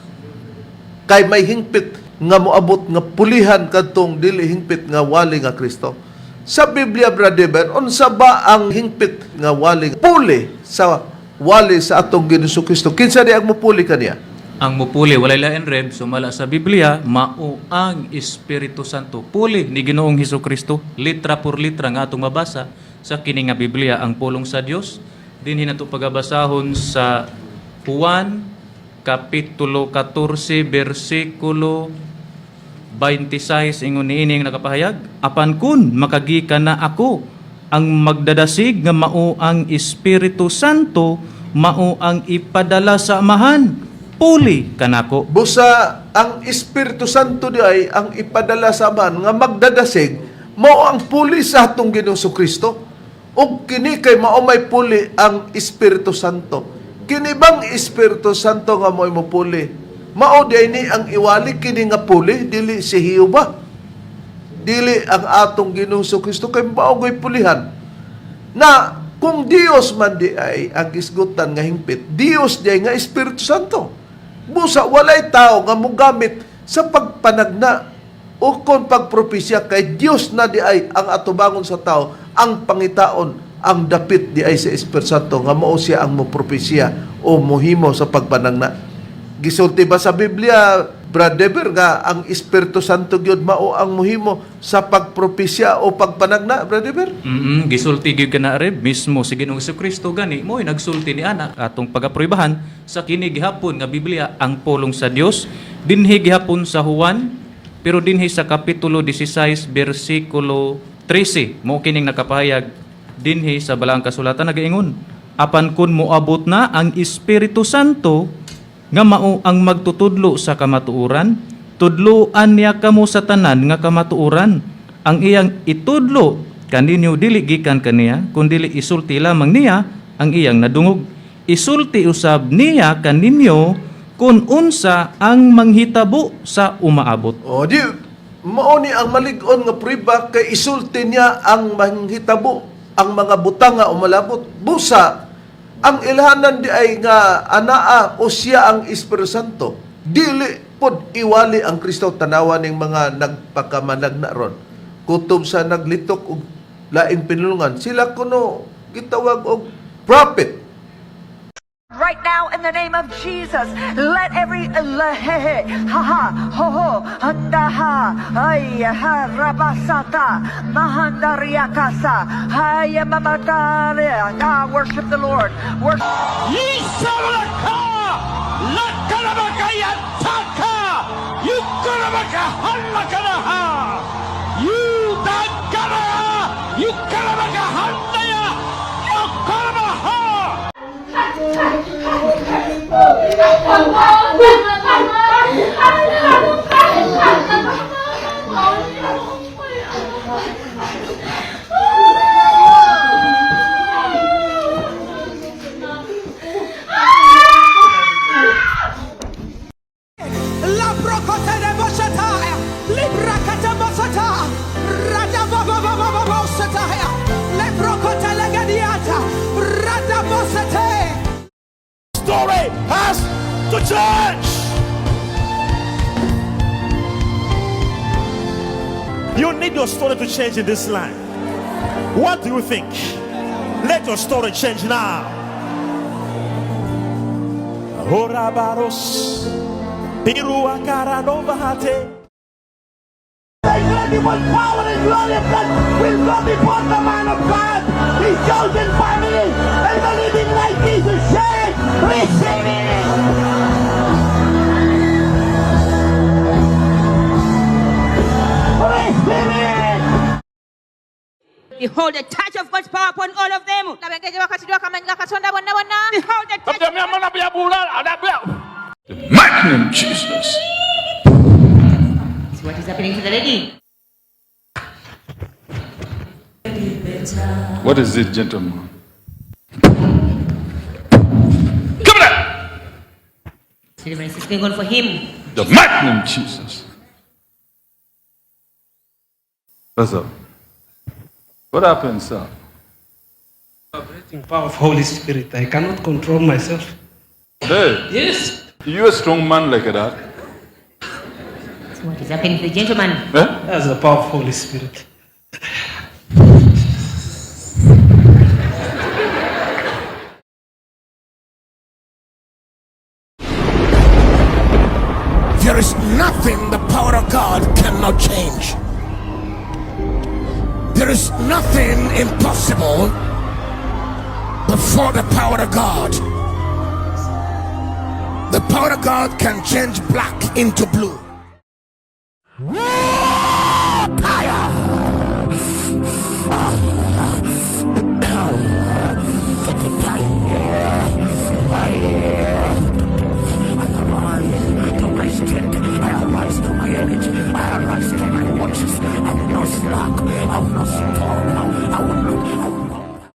kay may hingpit nga moabot nga pulihan kadtong dili hingpit nga wali nga Kristo. Sa Biblia, Brother Ben, unsa ba ang hingpit nga wali puli sa wali sa atong Ginoong Kristo? Kinsa di ang mupuli kaniya? Ang mupuli walay lain, Reb, sumala sa Biblia, mao ang Espiritu Santo. Puli ni Ginoong Hesus Kristo, litra por litra nga atong mabasa sa kini nga Biblia ang pulong sa Dios. Dinhi nato pagabasahon sa Juan kapitulo 14 bersikulo 26, ingon niini ang nakapahayag, "Apan kun makagikan na ako, ang magdadasig nga mao ang Espiritu Santo, mao ang ipadala sa Amahan puli kanako." Busa ang Espiritu Santo di ay ang ipadala sa Amahan nga magdadasig, mao ang puli sa atong Ginoong Kristo. Ug kini kay mao may puli ang Espiritu Santo. Kini bang Espiritu Santo nga mo'y mopuli? Mao di ni ang iwali kini nga puli, dili si Jehova. Dili ang atong Ginoong Kristo kay mao goy pulihan. Na kung Dios man di ay ang gisgutan nga hingpit, Dios di ay nga Espiritu Santo. Busa walay tao nga mogamit sa pagpanagna o kon pagpropesya kay Dios na di ay ang atubangon sa tao, ang pangitaon, ang dapit di ay sa Espiritu Santo nga mao siya ang mopropesya o mohimo sa pagpanagna. Gisulti ba sa Biblia, Brad Dever, nga ang Espiritu Santo gyud mao ang mohimo sa pagpropesya o pagpanagna, Brad Dever? Gisulti gyud kana, Reb, mismo si Ginoong Kristo gani mo'y nagsulti ni ana atong pagapruebahan sa kini gihapon nga Biblia, ang pulong sa Dios, dinhi gihapon sa Juan, pero dinhi sa kapitulo 16 bersikulo 13, mo kining nakapahayag dinhi sa Balaang Kasulatan, nagaingon, "Apan kun moabot na ang Espiritu Santo nga mao ang magtutudlo sa kamatuoran, tudloan niya kamo sa tanan nga kamatuoran. Ang iyang itudlo kaninyo dili gikan kaniya, kundili isulti lamang niya ang iyang nadungog. Isulti usab niya kaninyo kung unsa ang manghitabo sa umaabot." O di mao ni ang malig-on nga prueba kay isulti niya ang manghitabo, ang mga butang nga umalabot. Busa ang ilhanan di ay nga anaa o siya ang Espiritu Santo. Dili pod iwali ang Kristo. Tanawa ning mga nagpakamanagna ron. Kutob sa naglitok og laing pinulungan, sila kuno gitawag og prophet. Right now, in the name of Jesus, let every lehehe, ha ha, ho ho, handa ha, ay ha, rabasata, mahandariakasa, hay mamatare. Ah, worship the Lord. Worship. Yisalaka! Lakalabakayataka! Yukarabakahalakanaha! Yudagara! Yukarabakahandaya! Yukarabaha! Labrokotedeboshataya, Librakatebosata, Radabababababosataya, Leprokotelegadiata, Radabosate. Story has to change! You need your story to change in this life. What do you think? Let your story change now. Orabaros, Piruakaravahate. Incredible power and glory of God will go before the man of God, his chosen family, and the living like Jesus said, receive it! Receive it! Behold the touch of God's power upon all of them. Laba engeri gye bakwatiddwa akamanyi ga Katonda bonna bonna. Behold the touch. Mighty name of Jesus. See what is happening to the lady. What is it, gentlemen? Come on! Deliverance is going on for him. The mighty name of Jesus. What's up? What happened, sir? Vibrating power of Holy Spirit. I cannot control myself. Hey, Yes. you a strong man like that? See what is happening to the gentleman. Eh? That's the power of Holy Spirit. There is nothing the power of God cannot change. There is nothing impossible before the power of God. The power of God can change black into blue. Fire! I arise to my strength. I arise to my energy. I arise to my watches. I will not slack. I will not stop. I will not. I will not.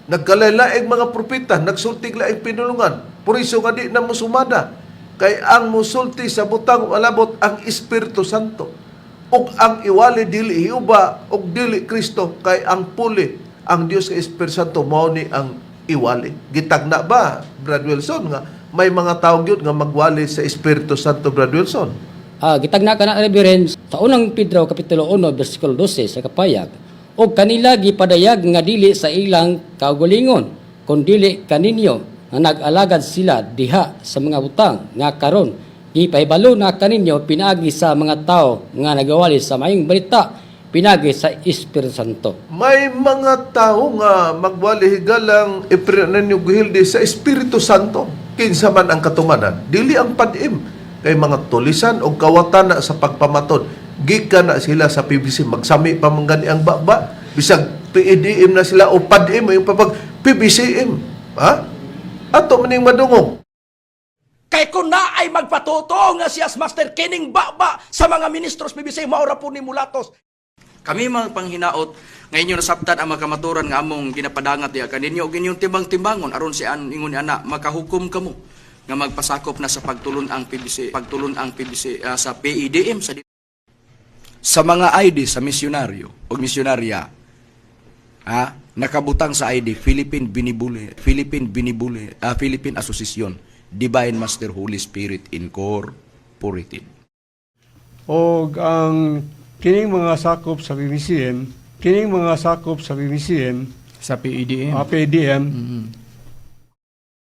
Nagkalaylaing mga propeta, nagsultig laing pinulungan. Puriso nga di na musumada. Kay ang musulti sa butang malabot ang Espiritu Santo. Ug ang iwali dili Jehova ug dili Kristo, kay ang puli ang Dios nga Espiritu Santo mao ni ang iwali. Gitagna ba, Brad Wilson, nga may mga tao gyud nga magwali sa Espiritu Santo, Brad Wilson? Gitagna ka na, Reverend, sa Unang Pedro kapitulo 1 bersikulo 12 sa kapayag, og kanila gipadayag nga dili sa ilang kaugalingon kun dili kaninyo nga nag-alagad sila diha sa mga butang nga karon gipahibalo na kaninyo pinaagi sa mga tao nga nagawali sa maayong balita pinaagi sa Espiritu Santo. May mga tao nga magwali higalang Efren Guhilde sa Espiritu Santo. Kinsa man ang katumanan, dili ang padim kay mga tulisan o kawatan na sa pagpamaton. Gikan na sila sa PBC, magsami pa man gani ang baba, bisag PEDM na sila o PADM, yung papag PBCM. Ha? Ato maning madungog. Kay kung na ay magpatotoo nga siya master kining baba sa mga ministros PBC, maura po ni mulatos. Kami mga panghinaot nga inyo nasabtan ang makamaturan nga among ginapadangat diha kaninyo ug inyong timbang-timbangon aron si an ingon ni ana makahukom kamo nga magpasakop na sa pagtulon ang PBC, pagtulon ang PBC, sa PEDM sa Sa mga ID sa misyonaryo o misyonarya, ha, nakabutang sa ID Philippine Binibuli, Philippine Binibuli, Philippine Association Divine Master Holy Spirit Incorporated. Og ang kining mga sakop sa PBCM, kining mga sakop sa PBCM, sa PEDM. PEDM.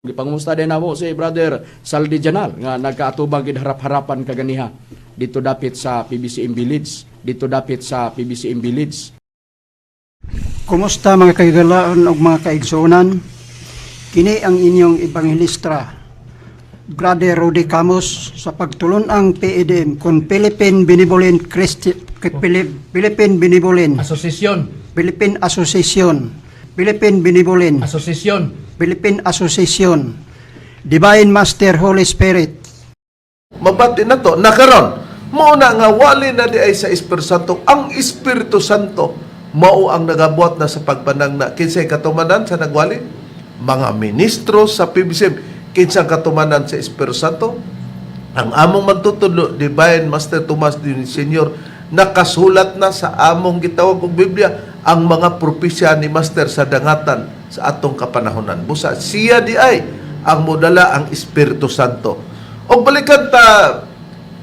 Gipangumusta din namo si Brother Saldi Janal nga nagkaatubang gid harap-harapan kaganiha dito dapit sa PBCM Village, dito dapit sa PBCM Village. Kumusta, mga kaigalaan ug mga kaigsuonan? Kini ang inyong ebanghelista, Brother Rudy Camus, sa pagtulon-ang PEDM kon Philippine Benevolent Christi Philippine Benevolent Association. Philippine Association, Philippine Benevolent Association. Philippine Association Divine Master Holy Spirit. Mabati na to, nakaron. Mao na nga wali na di ay sa Espiritu Santo. Ang Espiritu Santo mao ang nagabuhat na sa pagpanagna. Kinsay katumanan sa nagwali? Mga ministro sa PBCM. Kinsang katumanan sa Espiritu Santo? Ang among magtutudlo, Divine Master Tomas din Senior, nakasulat na sa among gitawag og Biblia ang mga propesya ni Master sa dangatan sa atong kapanahonan. Busa siya di ay ang modala ang Espiritu Santo. Og balikan ta,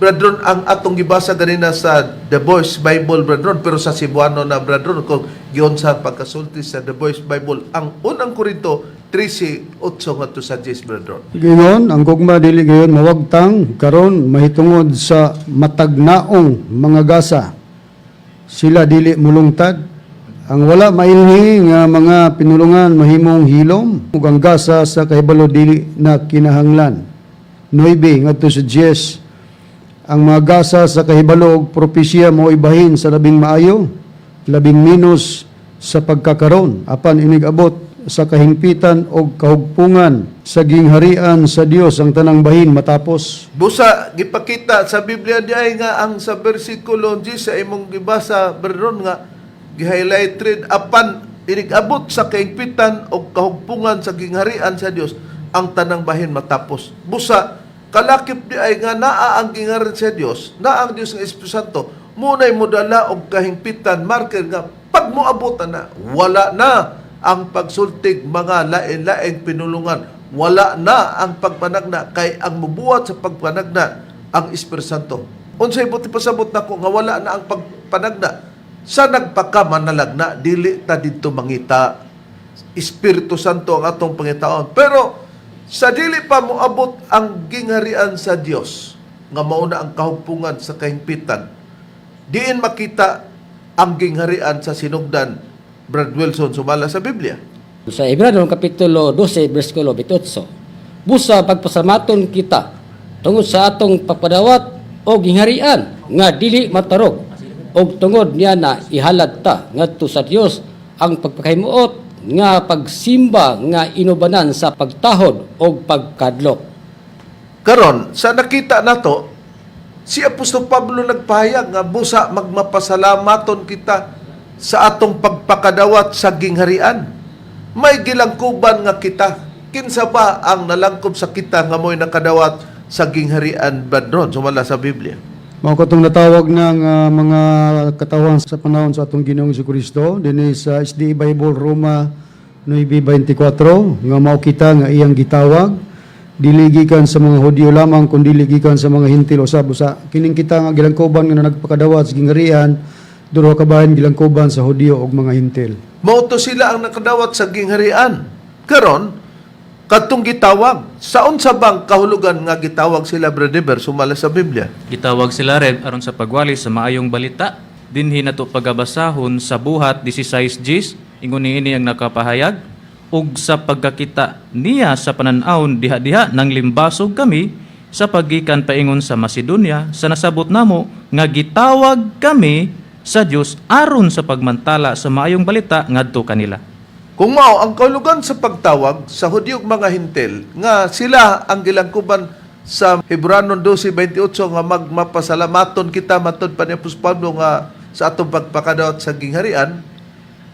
Brethren, ang atong gibasa ganina sa The Voice Bible, brethren, pero sa Cebuano na, brethren, kung giyon sa pagkasulti sa The Voice Bible, ang Unang Korinto 13:8 ngadto sa 10, brethren. Gayon, ang gugma dili gayon mawagtang karon mahitungod sa matagnaong mga gasa. Sila dili mulungtad. Ang wala mailhi nga mga pinulungan mahimong hilom ug ang gasa sa kahibalo dili na kinahanglan. 9 ngadto sa 10. Ang mga gasa sa kahibalo ug propesya mo ibahin sa labing maayo, labing minus sa pagkakaron, apan inig-abot sa kahingpitan og kahugpungan sa gingharian sa Dios ang tanang bahin matapos. Busa gipakita sa Biblia di ay nga ang sa bersikulo 10 sa imong gibasa, brethren, nga gi-highlight read, apan inigabot sa kahigpitan o kahugpungan sa gingharian sa Dios ang tanang bahin matapos. Busa kalakip di ay nga naa ang gingharian sa Dios, naa ang Dios nga Espiritu Santo, munay modala og kahingpitan, marker nga pag moabotan na, wala na ang pagsultig mga lain-laing pinulungan, wala na ang pagpanagna, kay ang mubuhat sa pagpanagna ang Espiritu Santo. Unsay buti pasabot nako nga wala na ang pagpanagna sa nagpakamanalagna? Dili ta didto mangita. Espiritu Santo ang atong pangitaon. Pero sa dili pa moabot ang gingharian sa Dios nga mauna ang kahugpungan sa kahingpitan, diin makita ang gingharian sa sinugdan, Brad Wilson, sumala sa Biblia? Sa Hebreo kapitulo 12 bersikulo 28. Busa pagpasamaton kita tungod sa atong pagpadawat o gingharian nga dili matarog og tungod niya na ihalad ta ngadto sa Dios ang pagpakahimuot nga pagsimba nga inubanan sa pagtahod og pagkadlok. Karon, sa nakita nato, si Apostol Pablo nagpahayag nga busa magmapasalamaton kita sa atong pagpakadawat sa gingharian. May gilangkuban nga kita. Kinsa ba ang nalangkob sa kita nga mo'y nakadawat sa gingharian, Brad Ron, sumala sa Biblia? Mao katong natawag ng mga katawhan sa panahon sa atong Ginoong Kristo dinhi sa SDA Bible Roma 9:24 nga mao kita nga iyang gitawag, dili gikan sa mga Hudyo lamang kundi gikan sa mga Hintil usab. Usa kining kita nga gilangkoban nga nagpakadawat sa gingharian, duha ka bahin gilangkoban sa Hudyo ug mga Hintil. Mao to sila ang nakadawat sa gingharian. Karon, kadtong gitawag, sa unsa bang kahulugan nga gitawag sila, Brother Dever, sumala sa Biblia? Gitawag sila, Rev, aron sa pagwali sa maayong balita. Dinhi nato pagabasahon sa Buhat 16 Gs, ingon niini ang nakapahayag, ug sa pagkakita niya sa panan-awon diha-diha nang limbasog kami sa paggikan paingon sa Macedonia sa nasabot namo nga gitawag kami sa Dios aron sa pagmantala sa maayong balita ngadto kanila. Kung mao ang kahulugan sa pagtawag sa Hudyo ug mga Hintil nga sila ang gilangkuban sa Hebranon 12:28 nga magmapasalamaton kita matud pa ni Apostol Pablo nga sa atong pagpakadawat sa gingharian,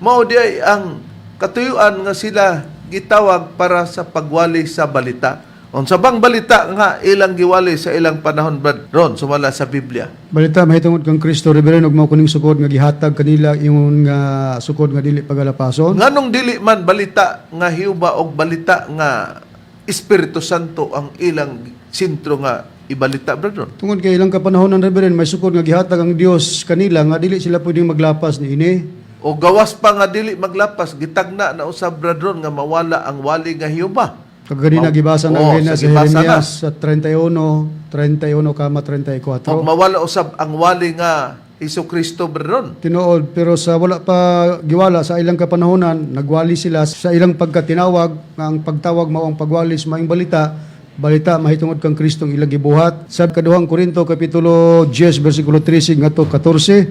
mao di ay ang katuyuan nga sila gitawag para sa pagwali sa balita. Unsa bang balita nga ilang giwali sa ilang panahon, Brad Ron, sumala sa Biblia? Balita mahitungod kang Kristo, Reverend, ug mao kuning sukod nga gihatag kanila, ingon nga sukod nga dili pagalapason. Nganong dili man balita nga Hiuba og balita nga Espiritu Santo ang ilang sentro nga ibalita, Brad Ron? Tungod kay ilang kapanahonan, Reverend, may sukod nga gihatag ang Dios kanila nga dili sila pwedeng maglapas niini. O gawas pa nga dili maglapas, gitagna na usab, Brad Ron, nga mawala ang wali nga Hiuba. Kag ganina gibasa na Oo, ganina sa sa gibasa na. Jeremias sa 31, 31,34. Og mawala usab ang wali nga Hesus Kristo, Brad Ron. Tinuod, pero sa wala pa giwala sa ilang kapanahonan, nagwali sila sa ilang pagkatinawag, nga ang pagtawag mao ang pagwali sa maayong balita, balita mahitungod kang Kristong ilang gibuhat. Sa kaduhang Korinto kapitulo 10 bersikulo 13 ngadto 14,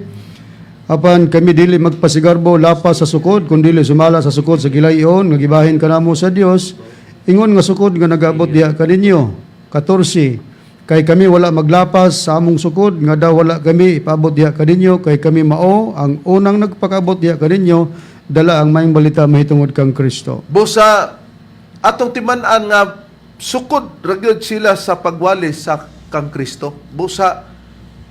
"Apan kami dili magpasigarbo lapas sa sukod, kundi sumala sa sukod sa gilayon nga gibahin kanamo sa Dios, ingon nga sukod nga nagaabot diha kaninyo." 14. "Kay kami wala maglapas sa among sukod nga daw wala kami ipaabot diha kaninyo, kay kami mao ang unang nagpakaabot diha kaninyo dala ang maayong balita mahitungod kang Kristo." Busa atong timan-an nga sukod ra gyud sila sa pagwali sa kang Kristo. Busa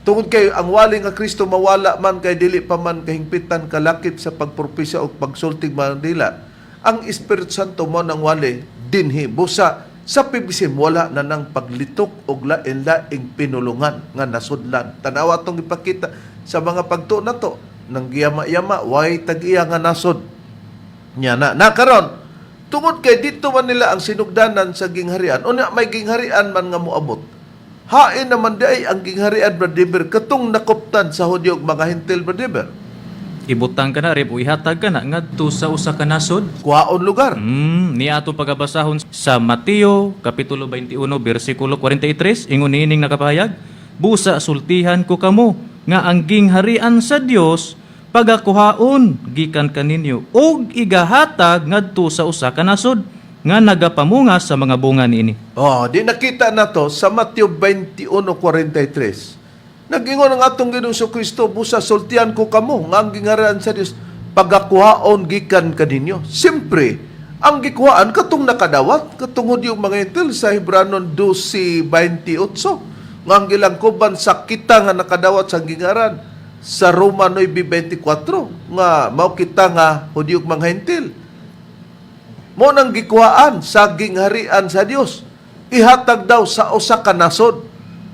tungod kay ang wali nga Kristo mawala man kay dili pa man kahingpitan kalakip sa pagpropesya o pagsultig Manila. Ang Espiritu Santo mo nang wali dinhi. Busa sa PBC wala na nang paglitok og lain-laing pinulungan nga nasudlan. Tanawa atong ipakita sa mga pagtuo nato nang giyama-yama way tag-iya nga nasod. Nya na. Na karon, tungod kay dito man nila ang sinugdanan sa gingharian, unya may gingharian man nga moabot. Hain naman di ay ang gingharian, Brother, katong nakuptan sa Hudyo ug mga Hintil, Brother? Ibutang ka na, Reb, o ihatag ka na ngadto sa usa ka nasod. Kuhaon lugar. Niya ato pagabasahon sa Mateo kapitulo 21 bersikulo 43, ingon niining nakapahayag, "Busa sultihan ko kamo nga ang gingharian sa Dios pagakuhaon gikan kaninyo ug igahatag ngadto sa usa ka nasod nga nagapamunga sa mga bunga niini." Oh, di nakita na to sa Mateo 21:43. Nag-ingon ang atong Ginoong Kristo, "Busa sultian ko kamo nga ang gingharian sa Dios pagakuhaon gikan kaninyo." Siyempre, ang gikuhaan katong nakadawat, katong Hudyo mga Hintil sa Hebranon 12:28 nga ang gilangkuban sa kita nga nakadawat sa gingaran sa Roma 9:24 nga mao kita nga Hudyo mga Hintil. Mo nang gikuhaan sa gingharian sa Dios. Ihatag daw sa usa ka nasod.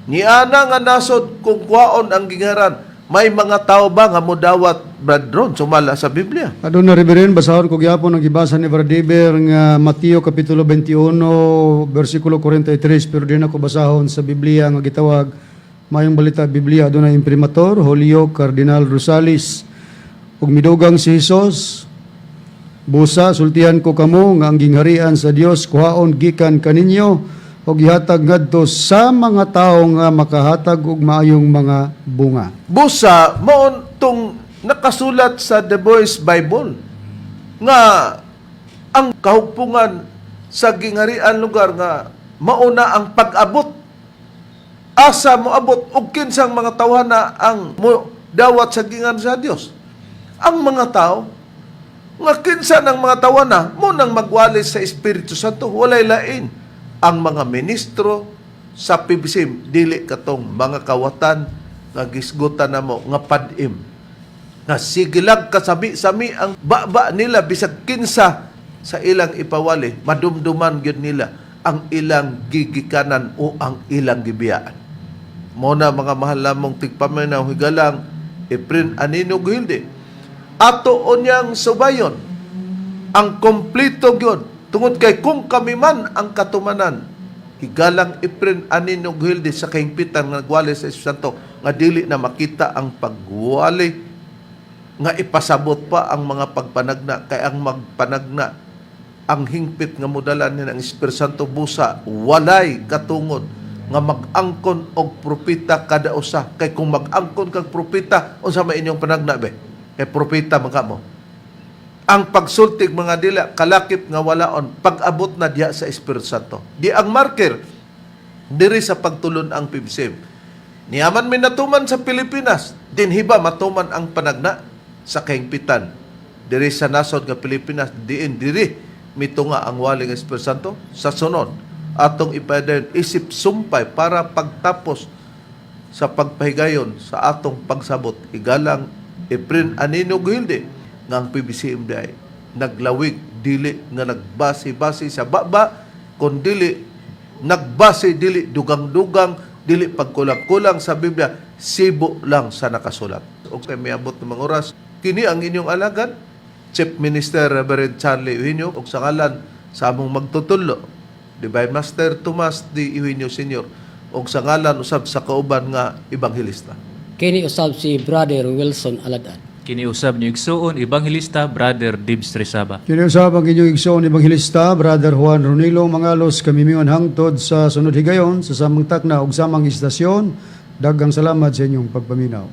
Niana nga nasod kung kuhaon ang gingharan, may mga tao ba nga modawat, Brad Ron, sumala sa Biblia? Aduna, Reverend, basahon ko gyapon ang gibasa ni Brother nga Mateo kapitulo 21 bersikulo 43, pero di na ko basahon sa Biblia nga gitawag Maayong Balita Biblia, aduna imprimatur Julio Cardinal Rosales. Ug midugang si Hesus, "Busa sultihan ko kamo nga ang gingharian sa Dios kuhaon gikan kaninyo ug ihatag ngadto sa mga tawo nga makahatag og maayong mga bunga." Busa mao tong nakasulat sa The Voice Bible nga ang kahugpungan sa gingharian lugar nga mauna ang pag-abot. Asa moabot og kinsang mga tawhana ang mo dawat sa gingan sa Dios? Ang mga tao Nga kinsa ng mga tawana mo nang magwali sa Espiritu Santo, walay lain. Ang mga ministro sa PBCM, dili katong mga kawatan nga gisgutan namo nga padim. Nga sige lang kasabi-sami ang baba nila bisag kinsa sa ilang ipawali, madumduman gyud nila ang ilang gigikanan o ang ilang gibiyaan. Mo na, mga mahal lamong tigpaminaw, higalang Efren Anino Gilde. Ato unyang subayon ang kompleto gyud, tungod kay kung kami man ang katumanan, higalang Efren Anino Gilde, sa kahingpitan nga nagwali sa Espiritu Santo nga dili na makita ang pagwali nga ipasabot pa ang mga pagpanagna, kay ang magpanagna, ang hingpit nga modala ni ang Espiritu Santo busa walay katungod nga mag-angkon og propeta kada usa, kay kung mag-angkon kag propeta, unsa may inyong panagna be? Kay propeta man ka mo. Ang pagsultig mga dila kalakip nga walaon pag-abot na diha sa Espiritu Santo. Di ang marker diri sa pagtulon ang PBCM. Niyaman may natuman sa Pilipinas, dinhiba matuman ang panagna sa kahingpitan diri sa nasod nga Pilipinas, diin diri mitunga ang wali ng Espiritu Santo? Sa sunod atong ipadayon isip sumpay para pagtapos sa pagpahigayon sa atong pagsabot, higalang Efren Anino Gilde, nga ang PBCM diay naglawig dili nga nagbase-base sa baba, kun dili nagbase, dili dugang-dugang, dili pagkulang-kulang sa Biblia, sibo lang sa nakasulat. Okay, miabot ng mga oras. Kini ang inyong alagad, Chief Minister Reverend Charlie Eugenio, ug sa ngalan sa among magtutudlo, Divine Master Tomas D. Eugenio Sr., ug sa ngalan usab sa kauban nga ebanghelista. Kini usab si Brother Wilson Aladad. Kiniusab ni igsuon Ebanghelista Brother Dibs Tresaba. Kiniusab ang inyong igsoon Ebanghelista, Brother Juan Ronilo Mangalos, kamimingon hangtod sa sunod higayon sa samang takna ug samang istasyon. Daghang salamat sa inyong pagpaminaw.